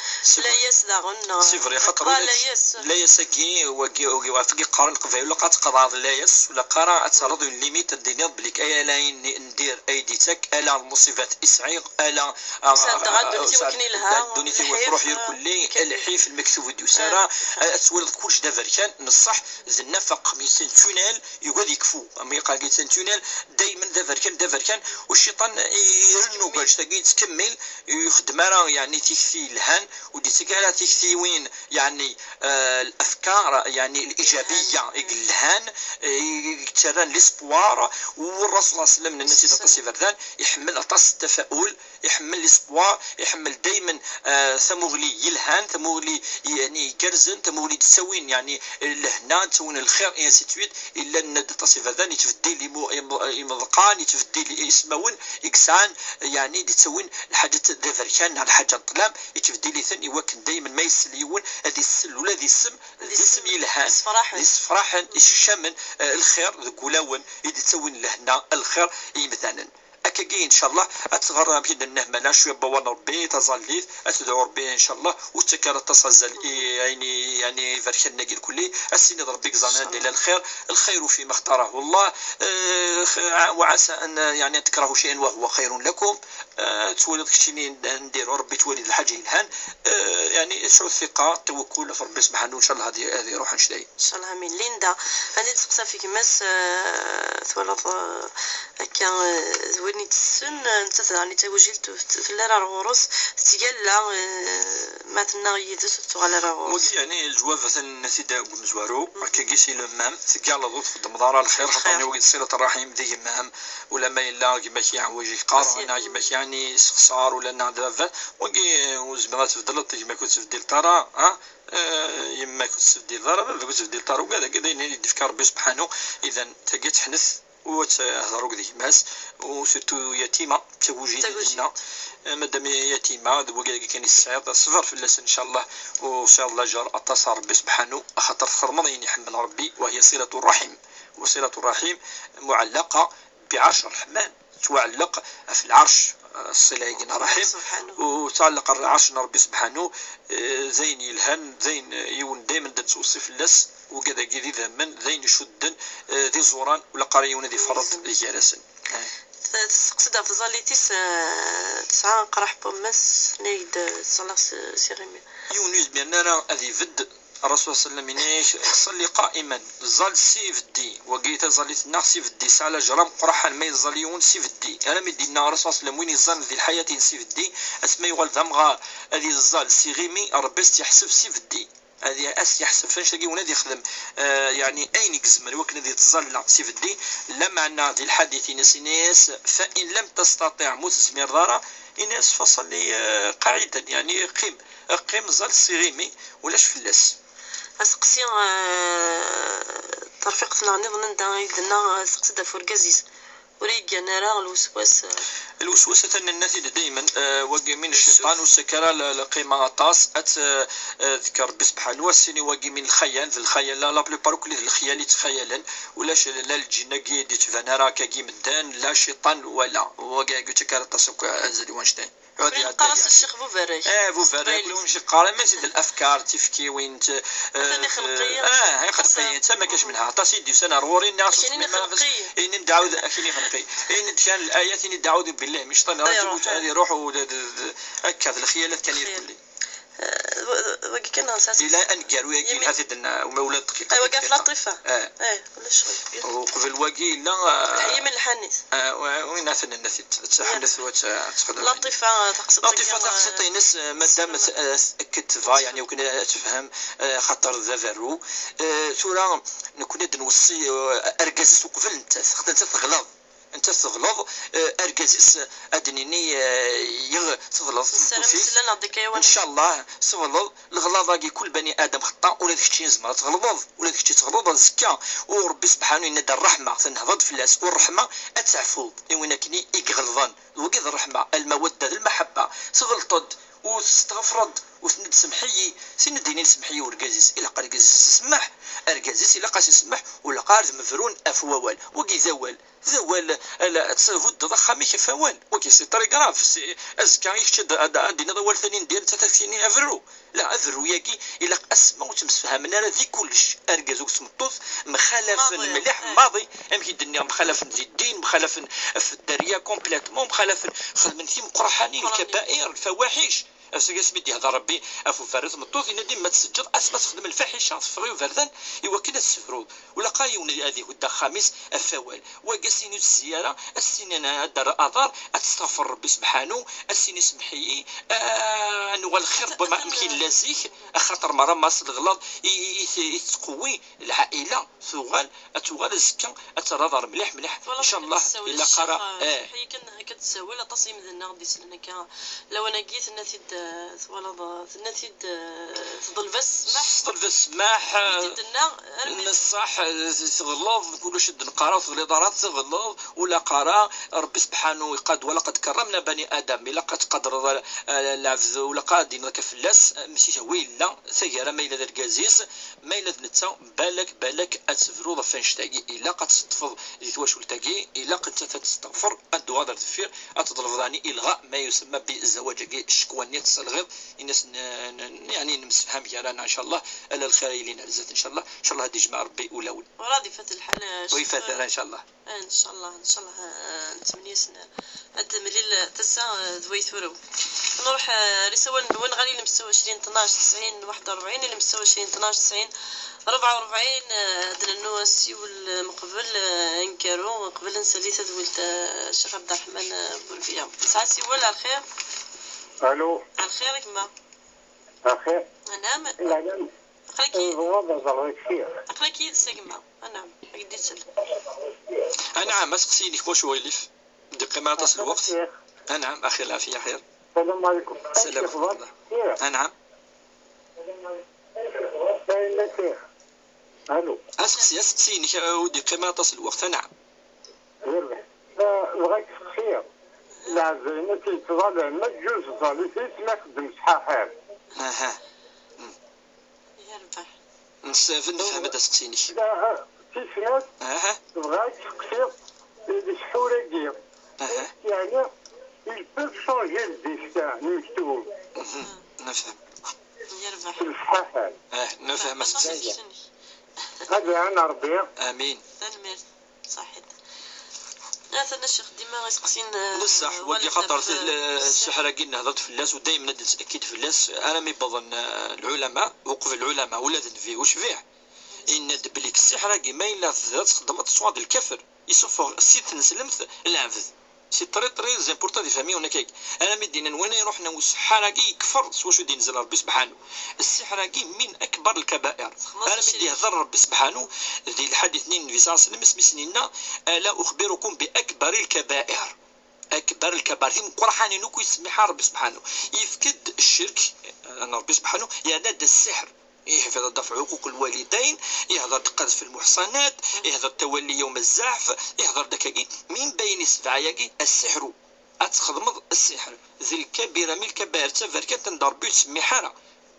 Layas daɣen, neɣ c'est vrai, xaṭer layas. Layas-agi, wagi, wagi, ɣef wagi qqaren Leqbayel, ilaq ad tqeḍɛeḍ layas, ur ilaq ara ad terreḍ une limite, ad d-tiniḍ belli ala ayen n dir ay d-ittak, ala lmuṣibat i sɛiɣ, ala, ah, sɛeddaɣ ddunit-iw akken ilha, ddunit-iw ad truḥ irkelli, lḥif, lḥif, lmektub ur d-yusi ara, ad twaliḍ kullec d aberkan, neṣṣeḥ, d nnafaq, mais c'est un tunnel, yugad yekfu, am yeqqar-agi, c'est un tunnel, daymen d aberkan, d aberkan, u cciṭan irennu deg wannect-agi, yettkemmil, ur ixeddem ara, yeɛni, tikti yelhan, ur d-yetteg ara tiktiwin, yeɛni, eh, الأفكار, yeɛni, الإيجابية, i yelhan, eh, i yettarran l'espoir, u Ṛṛasul ṣalla Llahu ɛalayhi wa sallam, nenna-t-id aṭas iberdan, iḥemmel aṭas التفاؤل, iḥemmel l'espoir, iḥemmel daymen, eh, tamuɣli yelhan, tamuɣli, yeɛni, igerrzen, tamuɣli d-ttawin, yeɛni, lehna, ttawin lxir, et ainsi de suite. Illa nenna-d aṭas iberdan, yettbeddil imu-, imu-, imeḍqan, yettbeddil ismawen i yesɛan, yeɛni, d-ttawin lḥaǧa d aberkan neɣ lḥaǧa n ṭṭlam, yettbeddil-iten i wakken daymen ma isell yiwen ad isell ula d isem, d isem yelhan, d isefraḥen, d isefraḥen, icekcamen, eh, lxir deg wulawen, i d-ttawin lehna, lxir i yimdanen. Akkagi, ncallah, ad tɣer amek i d-nenna hmala, cwiya n wawal n Rebbi, taẓallit, ad tedɛu Rebbi, ncallah, ur ttak ara aṭas azal i ayen i, yeɛni, iberkanen-agi lkulli, ad s-tiniḍ Rebbi yeẓran anda yella lxir, الخير فيما اختاره الله, eh, وعسى أن, yeɛni, أن تكرهوا شيئا وهو خير لكم, eh, twaliḍ keččini n dir, Rebbi yettwali d lḥaǧa yelhan, eh, yeɛni, sɛu ثقة, tawakkul ɣef Rebbi subḥanahu, ncallah, ad i-, ad iruḥ annect-a. Ncallah, amin. Linda, ad d-testeqsa ɣef gma-s, eh, twalaḍ, eh, akka, eh, d win i d-tessen, eh, nettat daɣen i d tagujilt, ur t-, tella ara ar ɣur-s, tettgalla, eh, ma tenna yid-s ur tettuɣal ara ar ɣur-s. Wagi, yeɛni, leǧwab atan nna-t-id deg umezwaru, akkagi c'est le même, teggalleḍ ur txeddmeḍ ara lxir, xaṭer wagi d ṣilat ṛṛaḥim d gma-m, ulamma yella gma-k iɛewwej, yeqqar, neɣ gma-k, yeɛni, yessexṣar, ula neɣ d baba, wagi, eh, ur tezmireḍ ad tbeddleḍ, gma-k ur tettbeddileḍ ara, ah? Eh, yemma-k ur tettbeddileḍ ara, baba-k ur tettbeddileḍ ara, ugad-agi d ayen i d-ifka Rebbi subḥanahu. Idan, tagi teḥnet, u ad tehder akked gma-s, u surtout yatima, d tagujilt i d-yenna. Eh, madam yatima, d wagad-agi kan i tesɛiḍ, ṣber fell-as, ncallah, u tesɛiḍ lajer aṭas ar Rebbi subḥanahu, axaṭer txedmeḍ ayen iḥemmel Rebbi, وهي صلة الرحم. وصلة الرحم معلقة بعرش الرحمن, tettwaɛelleq ɣef lɛerc, eh, ṣṣila-agi n ṛṛaḥim, u tettɛelleq ɣer lɛerc n Ṛebbi subḥanahu, eh, d ayen yelhan, d ayen, eh, yiwen daymen d-nettweṣṣi fell-as, Wigad-agi d idammen, d ayen icudden, eh, d iẓuran, ula qqar yiwen ad iferreḍ gar-asen. Eh. T-, tesseqsi-d ɣef tẓallit-is, eh, tesɛa aqraḥ n wammas, tenna-ak-d, eh, ttẓallaɣ s, s iɣimi. Yiwen ur yezmiren ara ad ibedd, Rasul sallam yenna-ak, "Salli qa'iman", ẓẓal s ibeddi. Wagi taẓallit-nneɣ s ibeddi, tesɛa lajra meqqren aḥal ma yeẓẓal yiwen s ibeddi. Armi d-yenna Rasul sallam, "Win yeẓẓalen di lḥayat-ines s ibeddi, asma yuɣal d amɣar, ad yeẓẓal s iɣimi, Rebbi ad s-tt-yeḥseb s ibeddi." Ad y-, ad s-yeḥseb f annect-agi win ad yexdem, eh, yeɛni ayen i yezmer i wakken ad yettẓalla s ibeddi. Lameɛna di lḥadit-ines, yenna-yas, "Fa in lam tastati'", ma ur tezmireḍ ara, yenna-yas, "Fasalli, eh, qa'idan", yeɛni qqim, qqim, ẓẓal s iɣimi, ulac fell-as. Aseqsi, eh, terfiqt-nneɣ nniḍen anda i d-tenna, eh, aseqsi-d ɣef urgaz-is. Ur yeggan ara lweswas, eh. Lweswas atan nenna-t-id daymen, eh, wagi min cciṭan ur s-akka ara l-, lqima aṭas, ad t-, eh, d-kker Rebbi sebḥanu, ad s-tini wagi min lxayal, d lxayal, la, la plupart akk d lexyal i ttxayalen, ulac la lǧin-agi d-ittban ara akkagi medden, la cciṭan, wala, wagi ur yettak ara aṭas akk azal i wannect-en. Neqqar-as Ccix Buberrak. Eh, Buberrak, ur yeqqar, ama zid lafkar, tifkiwin, t-, atan eh, ixelq-iyi. Eh, ixelq-iyi, d tama kac menha. Aṭas i d-yusan ar ɣur-i, nniɣ-as, akken ixelq-iyi. Ini-d ɛawed, akken ixelq-iyi. Ini-d kan layat, ini-d ɛawed billah min cciṭan rajim, ad iruḥ, u d, d, d, akka, d lexyalat kan irkelli. Eh, w-, wagi kan nesɛa. Ila aneggaru-agi, ha-t-id-nna, uma ula d dqiqa. Aywa, ɣef Laṭifa. Eh. Eh, ulac ccɣel. Uqbel wagi yella, eh, Lḥeyya min lḥanit. Eh, wa-, win ad t-nenna-t-id. Ttaḥnet wa tt-, ttxedmen. Laṭifa, taqsiṭ-agi, Laṭifa, eh, taqsiṭ-ines, eh, madam, eh, tketba, yeɛni, akken ad tefhem, eh, xaṭer d aberru. Eh, tura, nekkni ad nweṣṣi, eh, argaz-is uqbel nettat, xaṭer nettat teɣleḍ. Nettat teɣleḍ, eh, argaz-is, eh, ad d-nini, eh, yiɣ teɣleḍ. Ncallah, teɣleḍ, leɣlaḍ-agi kul bani Adam xeṭṭa, ula d kečči yezmer ad tɣelḍeḍ, ula d kečči teɣleḍ azekka. U Rebbi sebḥanu yenna-d ṛṛeḥma, tenhḍeḍ fell-as, u ṛṛeḥma ad teɛfuḍ i win akken i, i iɣelḍen. D wagi d ṛṛeḥma, lmawadda d lmaḥebba. Tɣelṭeḍ, u testeɣfreḍ, u tenna-d semmeḥ-iyi, tin ad d-inin semmeḥ-iyi urgaz-is, ilaq argaz-is isemmeḥ, argaz-is ilaq ad s-isemmeḥ, u ilaq ad mbrun ɣef wawal. Wagi d awal, d awal, ala, ad thuddeḍ axxam-ik ɣef wawal. Wagi c'est très grave, c'est, azekka i kečč ad, ad, ad d-tiniḍ awal tani n dir, nettat ad k-tini aberru. La, aberru-yagi ilaq asma ur ttemsefhamen ara di kullec. Argaz akked tmeṭṭut mxalafen mliḥ, eh, maḍi, amek i d-nniɣ, mxalafen di ddin, mxalafen f dderya complètement, mxalafen, xedmen timeqraḥanin, lkabair, lfawaḥic. Asmi, asmi d-yehder Rebbi ɣef uberru d tmeṭṭut, yenna-d, "Ma tseǧǧeḍ asma texdem lfaḥica, teffeɣ i uberdan, i wakken ad tessefrud." Ula qqar yiwen ad ihudd axxam-is ɣef wawal. Wagi ad s-yini ur tezzi ara, ad s-yini ad d-terr aḍar, ad testeɣfer Rebbi sebḥanu, ad s-yini semmeḥ-iyi, ah, ad nuɣal xir n wama amek yella zik, axaṭer merra ma s leɣlaḍ i, i, i, i tettqewwi lɛaila, tuɣal, ad tuɣal azekka, ad terr aḍar mliḥ, mliḥ. Ncallah, ilaq ara, eh. Ḥyi kan akka tessawal, aṭas n yimdanen aɣ-d-isellen akka. Lawan-agi tenna-t-id, eh, twalaḍ, eh, tenna-t-id, eh, teḍleb-as ssmaḥ. Teḍleb-as ssmaḥ, eh, tenna, armi d ṣṣeḥ, eh, teɣleḍ, kullec d-neqqar, ur teɣliḍ ara, teɣleḍ, ula qqar, Rebbi sebḥanu iqad, "Wa laqad karramna bani Adam", ilaq ad tqadreḍ, eh, lɛebd, ula qqar ad d-iniḍ akka fell-as, eh, msi wi yella, tagara ma yella d argaz-is, ma yella d netta, balak, balak ad tebruḍ ɣef annect-agi, ilaq ad tseṭṭfeḍ di twacult-agi, ilaq nettat ad testeɣfer, ad d-tuɣal ar deffir, ad teḍlbeḍ ɛni ilɣa ma yusemma bi zzawaj-agi, ccekwa-nni ad tesselɣiḍ, in-as n-, n-, n-, yeɛni nemsefham gar-aneɣ, ncallah, ala lxir ad yilin ar zdat, ncallah, ncallah ad d-ijmeɛ Rebbi ulawen. Ur ad ifat lḥal, eh, ur ifat ara, ncallah. Eh, ncallah, ncallah, eh, nettmenni-asen ad d-temlil tasa, eh, d way turew. Nruḥ, eh, ar isawalen-nwen ɣer ilem ستة وعشرين اثناش تسعين واحد وأربعين, ilem ستة وعشرين اثناش تسعين أربعة وأربعين, eh, ad d-nennu asiwel, eh, meqbel, eh, ad nkaru, qbel ad nsali tadwilt, eh, Ccix Ɛebderreḥman, eh, Burbiya. Nesɛa asiwel, ɛelxir? Alo. Ɛelxir a gma. Axir. Anɛam. Anɛam. Aql-ak yid-, aql-ak yid-s a gma. Anɛam. Ad k-d-ittel. Anɛam, aseqsi-inek wacu ilif? Ur d-iqqim aṭas n lweqt. Anɛam, axir lɛafiya, xir. Salam ɛlikum. Salam ورحمة الله. Anɛam. Alo. Aseqsi, aseqsi-inek, ur d-iqqim aṭas n lweqt, anɛam. Yerbeḥ. Eh, bɣiɣ ad k-steqsiɣ. Lɛebd-nni yettẓalla, ma tjuz tẓallit-is, ma ixeddem ṣṣḥaḥir. Aha. Mm. Yerbeḥ. Nessaven nefhem-d aseqsi-inek. Aha. Tis snat, aha, bɣiɣ ad k-steqsiɣ, eh, leḥḥur-agi. Aha. Yeɛni, il peut changer le destin n umektub. Mhm. Nefhem. Yerbeḥ. S leṣḥaḥa. Eh, nefhem aseqsi-inek. Ad iɛan Ṛebbi. Amin. Tanemmirt. Ṣaḥit. Atan a ccix dima iseqsin. D ṣṣeḥ wagi, xaṭer ssiḥr-agi nehder-d fell-as, u daymen ad nettɛekkid fell-as armi wwḍen lɛulama, uqbel lɛulama ula d nnbi ucbiḥ, yenna-d belli ssiḥr-agi ma yella txeddmeḍ-t teswaḍ lkafr, isuffeɣ si tneslemt lɛebd. C'est très très important di fami unak-agi. Armi d-innan win iruḥen i useḥḥar-agi yekfer s wacu d-inzel Ṛebbi sebḥanu. Ssiḥr-agi min akbar lkabair. Armi d-ihder Ṛebbi sebḥanu di lḥadit-nni n Nnbi ṣalla Llahu ɛalayhi wa sallam, asmi s-yenna: ألا أخبركم بأكبر الكبائر؟ Akbar lkabair, timeqqraḥanin akk yettsemmiḥ Ṛebbi sebḥanu. Yefka-d ccirk n Ṛebbi sebḥanu, yerna-d ssiḥr. Ihfiḍ ad dafɛ uquq lwalidayn, ihḍer-d qadf lmuḥṣanat, ihḍer-d tawalli yawm zzɛef, ihḍer-d akkagi. Min bayn ssebɛa-yagi, ssiḥru. Ad txedmeḍ ssiḥr d lkabira min lkabair, d taberkant anda Ṛebbi ur yettsemmiḥ ara.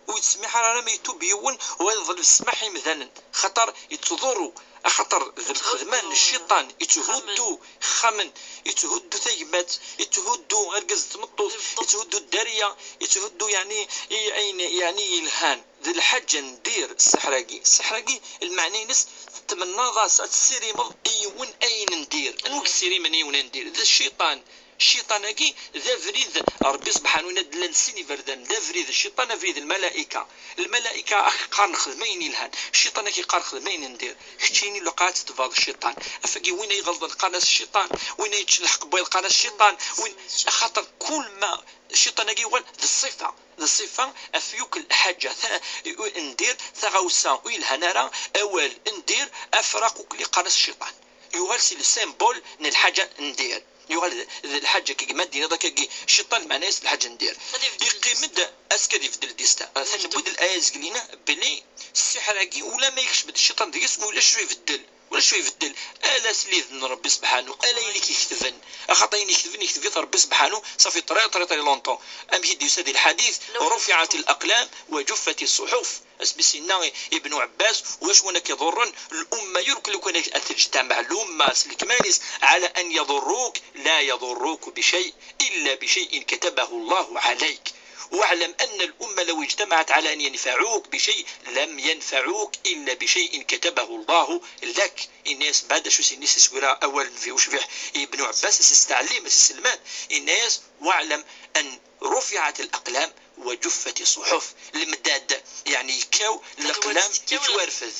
Ur yettsemmiḥ ara arma yetub yiwen u ad iḍleb ssmaḥ i yimdanen, xaṭer yettḍurru, axaṭer d lxedma n cciṭan, yetthuddu ixxamen, yetthuddu tagmat, yetthuddu argaz d tmeṭṭut, yetthuddu dderya, yetthuddu yeɛni i ayen yeɛni yelhan. D lḥaǧa n dir ssiḥr-agi. Ssiḥr-agi lmeɛna-ines tetmennaḍ-as ad tessirimeḍ i yiwen ayen n dir. Anwa i yessirimen i yiwen ayen n dir? D cciṭan. Cciṭan-agi d abrid, Ṛebbi sebḥanu yenna-d llan sin iberdan, d abrid n cciṭan, abrid n lmalayka. Lmalayka ak-qqaren xdem ayen yelhan, cciṭan ak-iqqar xdem ayen n dir. Keččini lqaɛa tettbaḍ cciṭan. Afagi win ay ɣelḍen qqaren-as cciṭan, win ay yeččen lḥeqq n wayeḍ qqaren-as cciṭan, win, axaṭer kul ma cciṭan-agi yuɣal d ṣṣifa. D ṣṣifa af yakk lḥaǧa n dir, taɣawsa ur yelhan ara, awal n dir, afraq ukli qqaren-as cciṭan. Yuɣal si le symbole n lḥaǧa n dir. Yuɣal d lḥaǧa akkagi, ma d-tiniḍ akkagi cciṭan, meɛna-yas d lḥaǧa n dir. Yeqqim-d ass-k ad ibeddel destin. Atan newwi-d laya zgelina belli ssiḥr-agi ulamma yekcem-d cciṭan deg-s ulac acu ibeddel. Ulac acu ibeddel. Ala slid n Ṛebbi sebḥanu, ala ayen i k-iketben. Axaṭer ayen iketben, ikteb-it Ṛebbi sebḥanu, safi très très très longtemps. Amek i d-yusa di lḥadit: رفعت الأقلام وجفت الصحف. Asmi s-yenna Ibnu Ɛebbas, wacu wan ak-iḍurren, lumma yurk lukan ad teǧtamaɛ lumma s lekmal-is, على أن يضروك لا يضروك بشيء إلا بشيء كتبه الله عليك. واعلم أن الأمة لو اجتمعت على أن ينفعوك بشيء لم ينفعوك إلا بشيء كتبه الله لك. Yenna-yas, mbeɛd acu s-yenna s-iswira awal n fi ucbiḥ i Ibnu Ɛebbas, as-isteɛlim, as-iselmad, yenna-yas: واعلم أن رفعت الأقلام وجفت الصحف. Lemdad, yeɛni yekkaw leqlam, yettwarfed.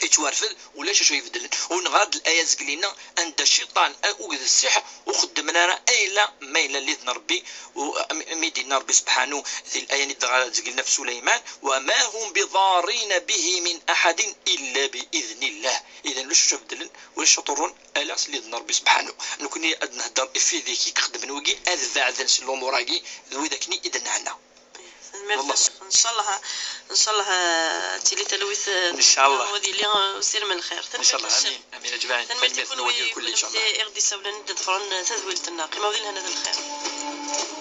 Yettwarfed, ulac acu ibeddlen. U nɣer-d laya zgelina anda cciṭan akked ssiḥr ur xeddmen ara ayla ma yella lid n Ṛebbi. Mi d-yenna Ṛebbi sebḥanu di laya-nni dɣa zgelina f Suleyman: وما هم بضارين به من أحد إلا بإذن الله. Idan ulac acu ibeddlen, ulac acu iḍurren, ala slid n Ṛebbi sebḥanu. Nekni ad nhedder i wid i ixeddmen wigi, ad beɛden si lumuṛ-agi d wid akken i d-nɛna. Tanemmirt a ccix. Ncallah, ncallah ad tili talwit, ncallah ad yili usirem n lxir. Ncallah, amin, amin, ajmaɛin. Tanemmirt i kunwi i ɣ-d-isawlen, i d-iḍefren tadwilt-nneɣ. Qqimeɣ di lehna d lxir.